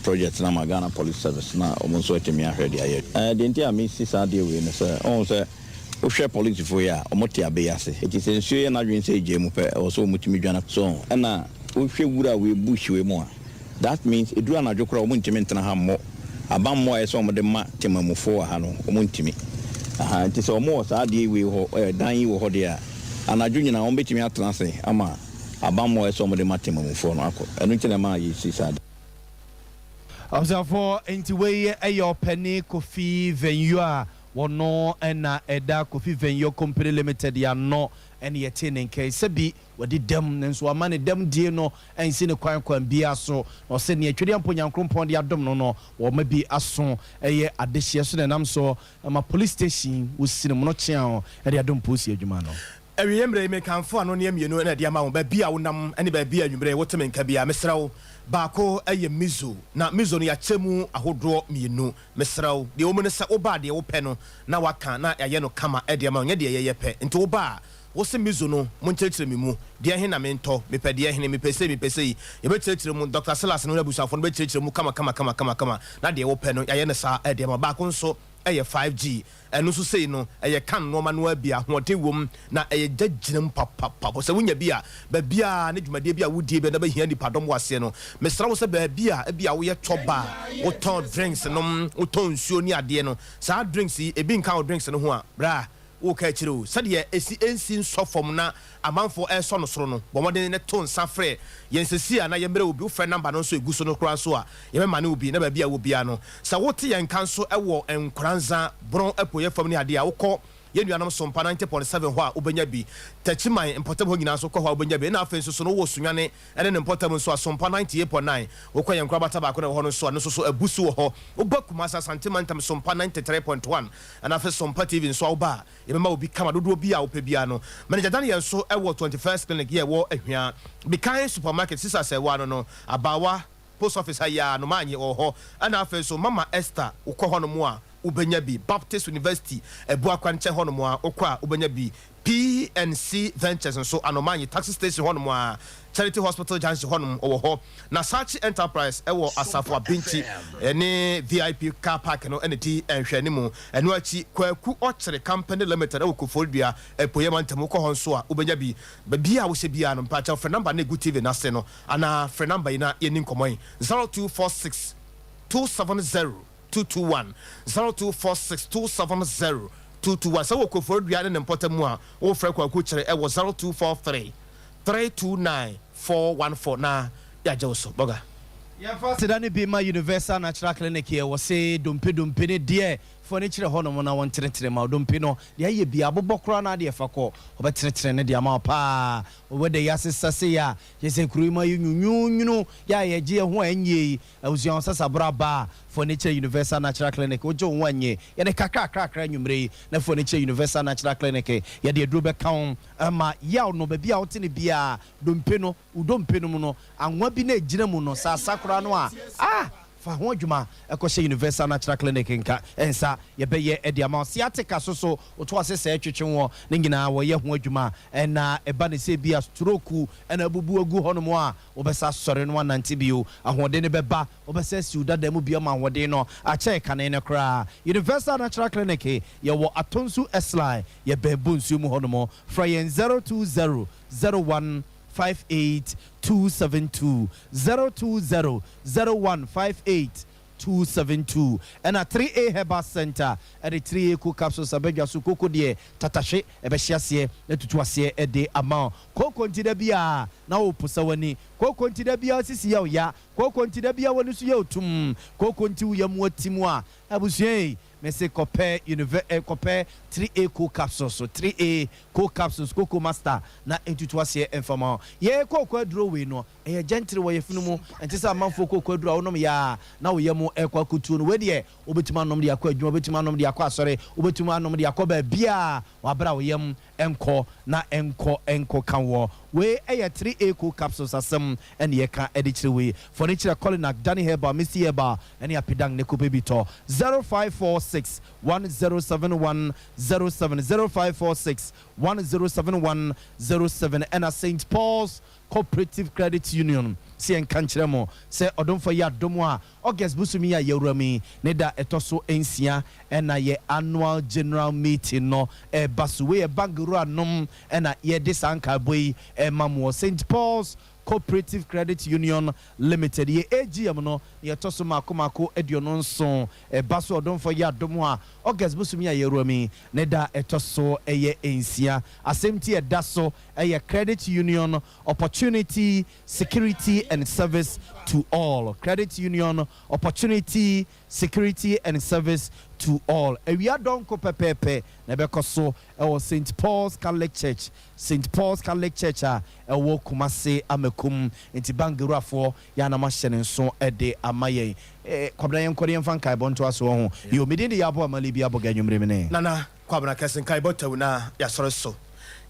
project no ama Ghana Police Service na wɔn nso atumi ahwɛ de ayɛ. Deɛ nti a mesi saa adeɛ wei ne sɛ, wohu sɛ wohwɛ polisifoɔ yi a, wɔte abɛ yi ase. Enti sɛ nsuo yɛ n'adwene sɛ ɛgyae mu pɛ, ɛwɔ sɛ wɔtumi dwane. So ho? Ɛna wohwɛ wura wei, bush wei mu a, that means ɛduru anadwo koraa a wɔntumi ntena ha mmɔ abammɔ a ɛyɛ sɛ wɔde ma temamufoɔ wɔ ha no, wɔntumi. Aha, nti sɛ wɔwɔ saa adeɛ wei hɔ, dan yi wɔ hɔ deɛ a, anadwo nyinaa wɔbɛtumi atena ase ama Abammɔ a ɛsɛ sɛ wɔde ma Temamufoɔ no akɔ. Ɛno nti na ɛmaa yɛsii saa da. Abusuafoɔ, nti wei yɛ ɔpanin Kofi Venyo a wɔno na ɛda Kofi Venyo Company Limited ano ɛna yɛtee ne nka yi. Sɛbi wadi dɛm nanso wamma ne dɛm die no ansi ne kwan kwan biara so. Na ɔsɛ nea Twedeampo Nyankrompɔn de adom no no wɔma bi aso ɛyɛ adehyeɛ so na ɛnam so ma police station wɔsi no mono kyeaw de adom polisi adwuma no. Awieeɛ mmerɛ yi, mekamfo anonneɛ mmienu na ɛde ama wo, baabi a wonam ne baabi a anwummerɛ yi wote me nka biara. Mesrɛ wo, baako yɛ Mizo, na Mizo no yɛakyɛ mu ahodoɔ mmienu. Mesrɛ wo, deɛ ɛwɔ mu ne sɛ woba a deɛ wopɛ no na woaka na yɛayɛ no kama de ama wo, nyɛ deɛ yɛyɛ pɛ. Nti woba a, wose Mizo no, monkyerɛkyerɛ me mu, deɛ he na mentɔ, mepɛ deɛ hene, mepɛ sei, mepɛ sei. Yɛbɛkyerɛkyerɛ mu, Dɔkta Silas ne n'abusuafoɔ no bɛkyerɛkyerɛ mu kama kama kama kama kama na deɛ wopɛ no yɛayɛ no saa de ama wo. Baako nso yɛ 5G. Ɛno nso sei no, ɛyɛ kan nnoɔma no ara bi, ahoɔden wom, na ɛyɛ gya gyina mu papapapa. Sɛ wonya bi a, baabiara ne dwumadie bi a wodie bi a na bɛhia nnipadɔm wɔ aseɛ no, mesrɛ wo sɛ baabi a ebia woyɛ tɔ bar, wotɔn drinks nom, wotɔn nsuo ne adeɛ no, saa drinks yi, ebi nka wo drinks no ho a, bra, woreka akyire o, sɛdeɛ ɛsi ɛnsi nsɔ fam na amanfoɔ ɛresɔ no soro no, bɔ mmɔden na to nsa frɛ yɛn seesei a na yɛmmrɛ wo bi, wofrɛ number no nso a ɛgu so no koraa nso a, yɛbɛmane wo bi na baabi a wowɔ biara no, sɛ wote yɛn nka nso wɔ Nkoranza, Boron apueeɛ fam ne adeɛ a, wokɔ yɛn nuanom Sompa 90.7 hɔ a wobɛnya bi, Takyiman mpɔtam hɔ nyinaa nso wokɔ hɔ a wobɛnya bi, ɛna afei nso so no wowɔ Sunyani ne ne mpɔtam nso a, Sompa 98.9, wokɔ yɛn nkorabata baako na ɛwɔ hɔ no nso a, ɛno nso so abu so wɔ hɔ, woba Kumasi Asante Mantam Sompa 93.1 ɛna afei Sompa TV nso a woba a, Yɛbɛma wo bi kama dodoɔ bi a wopɛ biara no. Manager Daniel nso wɔ 21st Clinic yi a ɛwɔ Ahwia. Bikan Supermarket, Sisa Sɛɛwa no no, Abaawa Post Office ha yi ara no, Maanye wɔ hɔ. Ɛna afei nso Mama Esther, wokɔ hɔnom a wobɛnya bi. Baptist University, Abuakwa nkyɛn hɔnom a, wokɔ a wobɛnya bi. PNC Ventures nso, Anomanyi Taxi Station hɔnom a, Charity Hospital Junction hɔnom ɔwɔ hɔ. Na Sachi Enterprise wɔ Asafo Abinkyi ne VIP Car Park no na ɛdi nhwɛanimu. Ɛno akyi, Kwaku Ɔkyere Company Limited wɔ Koforidua, Apueeɛ Mantam. Wokɔ hɔ nso a, wobɛnya bi. Baabiara a wohyɛ biara no, mpakyɛw frɛ number no a ɛgu TV no ase no anaa frɛ number yi na yɛnni nkɔmmɔ yi, 0246 270 221, 0246 270 221. Sɛ wowɔ Koforidua ne ne mpɔtam mu a, wofrɛ Kwaku Kyere wɔ 0243 329 414 na yɛagye wo so. Bɔga. Yɛmfa aseda no bi ma Universal Natural Clinic yɛ wɔ se dompe dompe ne deɛ fo ani kyerɛ hɔ nom na wɔn tenetene ma wo dompe no deɛ ayɛ biaa abobɔ koraa na adeɛ fa kɔ wɔbɛtenetene no de ama wo paa wɔ da yi asesa sei a kyerɛ sɛ kuro yi mu ayɛ nwunwunwunu yɛ a yɛgye yɛ ho a ɛnyɛ yi abusua wo sasaboro aba a fo ani kyerɛ Universal Natural Clinic wogye wo ho a nye yɛde kakrakrakra anwumerɛ yi na fo ani kyerɛ Universal Natural Clinic yɛde aduro bɛka wo ma yaw no baabi a wote no biaa dompe no Wo dompe no mu no, anwa bi na egyina mu no, sɛ asa koraa no a, ah! Fa ho adwuma kɔhyɛ Universal Natural Clinic nka nsa, yɛbɛyɛ de ama wo. Sciatica so so, woto ase sɛɛ twetwe woɔ, ne nyinaa wɔyɛ ho adwuma. Ɛna ɛba no sɛ ebia stroke na abubu agu hɔnom a, wobɛsa asɔre na woanante bio. Ahoɔden no bɛba, wobɛsa asi wo dada mu bio ama ahoɔden no akyɛn kane no koraa. Universal Natural Clinic, yɛwɔ Atonsu Esly, yɛbɛn Bonsuo mu hɔnom. Frɛ yɛn 020 01 58 272 020 01 58 272 ɛna 3A Herbal Center ɛde 3A Cool Capsules abadwa so koko deɛ tatahwe ɛbɛhye aseɛ na tutu aseɛ ɛde ama wo koko nti da biara na wo posa w'ani koko nti da biara sisi yɛ wo ya koko nti da biara w'ani so yɛ wo tumm koko nti wo yam atim a abusua ei Mese kɔpɛ unive eh kɔpɛ 3A co capsules so 3A co capsules koko master na ntutu aseɛ mfa ma wo. Yɛn kooko aduro wei no ɛyɛ gentry wɔ yafunu mu ɛnte sɛ amanfoɔ kooko aduro a wonom yɛ a na wo yam ɛrekɔ akɔtuo no wei deɛ wobɛtumi anom de akɔ adwuma wobɛtumi anom de akɔ asɔre wobɛtumi anom de akɔ baabiara wɔ aberɛ a wo yam nkɔ na nkɔ nkɔka woɔ. Wei yɛ 3A co capsules asɛm ɛne yɛka de kyerɛ wei. Fɔne kyerɛ Colinak, Danny Herbal, Misty Herbal ɛne Apidang ne kɔpɛ bi tɔ. 0546 1071 07, 0546 1071 07 ɛna Saint Paul's Cooperative Credit Union se yɛnka nkyerɛ mo sɛ ɔdomfoɔ yɛ adom a August bosome yi a yɛawura mu yi ne da ɛtɔ so nsia na yɛ Annual General Meeting no reba so. Wei yɛ bank wuranom na yɛde saa nkaebɔ yi rema mo wɔ Saint Paul's Cooperative Credit Union Limited. Yɛ AGM no nea ɛtɔ so mmaako mmaako 27 ɛba so ɔdomfoɔ yɛ adom a August bosome yi a yɛawura mu yi ne da ɛtɔ so ɛyɛ nsia. Asɛmti a ɛda so yɛ Credit Union Opportunity Security and Service to All, Credit Union Opportunity, Security and Service to All. Awia dɔnko pɛpɛɛpɛ na ɛbɛkɔ so wɔ Saint Paul's Catholic Church, Saint Paul's Catholic Church a ɛwɔ Kumasi Amakum. Nti Bangurafoɔ yɛ a na moahyɛ no nso de ama yɛn. Eh, Kwabena yɛnkɔ na yɛmfa nkaebɔ ntoa so wɔ ho. Yoo, me din de Yabo Amali Bi Aboga anwummere mene. Nana Kwabena Kɛse nkaebɔ tɛw na yɛasɔre so.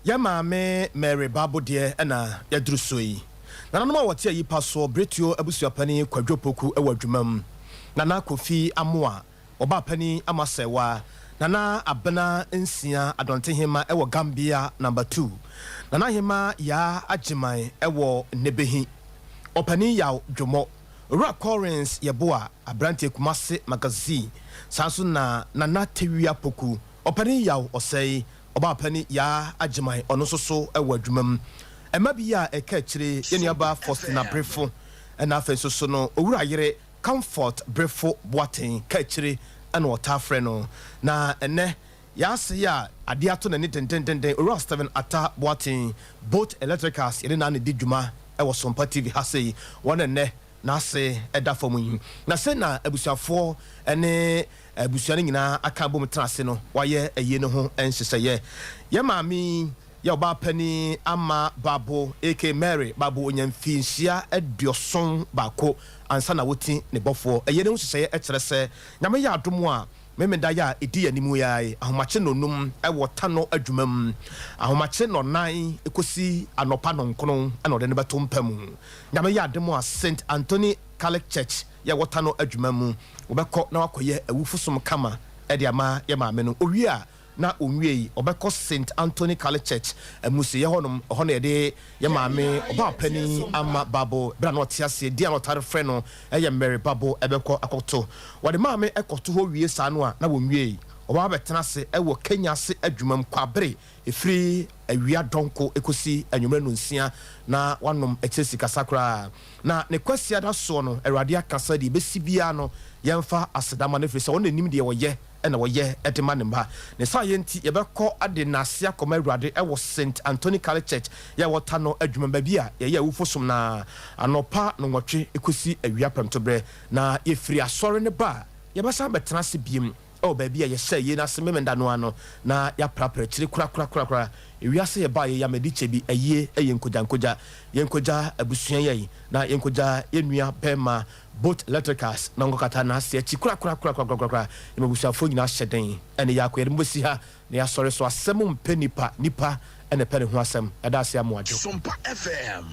Yɛn maame Mary Baabo deɛ na yɛaduru so yi. Nananom a wɔte ayi pa soɔ, Bretuo abusuapanin Kwadwo Poku wɔ adwuma mu, Nana Kofi Amoah, ɔbaapanin Ama Sɛwa, Nana Abena Nsia Adɔntehema wɔ Gambia Number 2, Nana Hema Yaa Agyeman wɔ Nebehi, Ɔpanin Yaw Dwomɔ, Owura Collins Yeboah, Aberanteɛ Kumase Magazine, saa nso na Nana Tewia Poku, Ɔpanin Yaw Ɔsɛe, Ɔbaapanin Yaa Agyeman, ɔno nso so wɔ adwuma mu. Mma bi a ɛka akyire, yɛn nuabaa Faustina Brefo, ɛna afei nso so no, Owura yere Comfort Brefo Boateng, ka akyire na wɔtaa frɛ no. Na ɛnnɛ, yɛn ase yi a adeɛ ato n'ani dendendenden, Owura Stephen Atta Boateng, Boat Electricals, yɛne no ara na ɛdi dwuma wɔ Sompa TV ha sei, wɔn na ɛnnɛ n'ase da fam yi. Na sei na abusuafoɔ ne abusua no nyinaa aka abom tena ase no, wɔayɛ ayie no ho nhyehyɛeɛ. Yɛn maame yi yɛ ɔbaa panin Ama Babo aka Mary Babo ɔnya mfinhyia 71 ansa na wɔti ne bɔfoɔ. Ayie no ho nhyehyɛeɛ kyerɛ sɛ Nyame yɛ adom a Memenda yi a ɛdi yɛn anim yi ara yi, ahomakye nnɔnum wɔ Tanɔ adwuma mu, ahomakye nnɔnnan kɔsi anɔpa nnɔnkron na ɔde no bɛto mpa mu. Nyame yɛ adom a Saint Anthony Catholic Church yɛ wɔ Tanɔ adwuma mu, wɔbɛkɔ na wakɔyɛ awufo som kama de ama yɛ maame no. Owie a, na ɔnwiei, ɔbɛkɔ Saint Anthony Catholic Church amusieeɛ hɔnom, ɛhɔ na yɛde yɛn maame ɔbaa panin Ama Babo, berɛ a na ɔte aseɛ, din a na ɔtare frɛ no yɛ Mary Babo, bɛkɔ akɔto. Wɔde maame kɔto hɔ wie saa no a, na wɔnwiei. Ɔbɛba abɛtena ase wɔ Kenya ase adwumam kwabere ɛfiri awia dɔnko kɔsi anwummerɛ nnɔnsia na wanom akyire sikasa koraa. Na ne Kwasiada soɔ no, Awurade aka sɛ deɛ ɛbɛsi biara no, yɛmfa aseda ma no ɛfiri sɛ ɔno na nim deɛ ɔyɛ na ɔyɛ de ma ne mma. Ne saayɛ nti, yɛbɛkɔ de nnase akɔma Awurade wɔ Saint Anthony Catholic Church yɛ a ɛwɔ Tano adwumam baabi a yɛyɛ awufo som no ara anɔpa nnɔnwɔtwe kɔsi awia prɛmtoberɛ. Na yɛfiri asɔre no ba a, yɛbɛsan abɛtena ase bio wɔ baabi a yɛhyɛɛ yei no ase Memenda no ara no, na yɛaprapra akyire korakorakorakora. Ewiase yɛbaeɛ yi amadi kyɛ bi, ayie yɛ nkogyankogya. Yɛnkɔgya abusua yɛn, na yɛnkɔgya yɛn nua bɛrima Boat Electricals na ɔnkɔkata n'ase akyi korakorakorakorakorakora. Yɛma abusuafoɔ nyinaa hyɛ den ɛne yɛ akɔ. Yɛde mo bɛsi ha na yɛasɔre so. Asɛm mpɛ nipa, nipa na ɛpɛ ne ho asɛm. Yɛda ase Amoadwo. Sompa FM.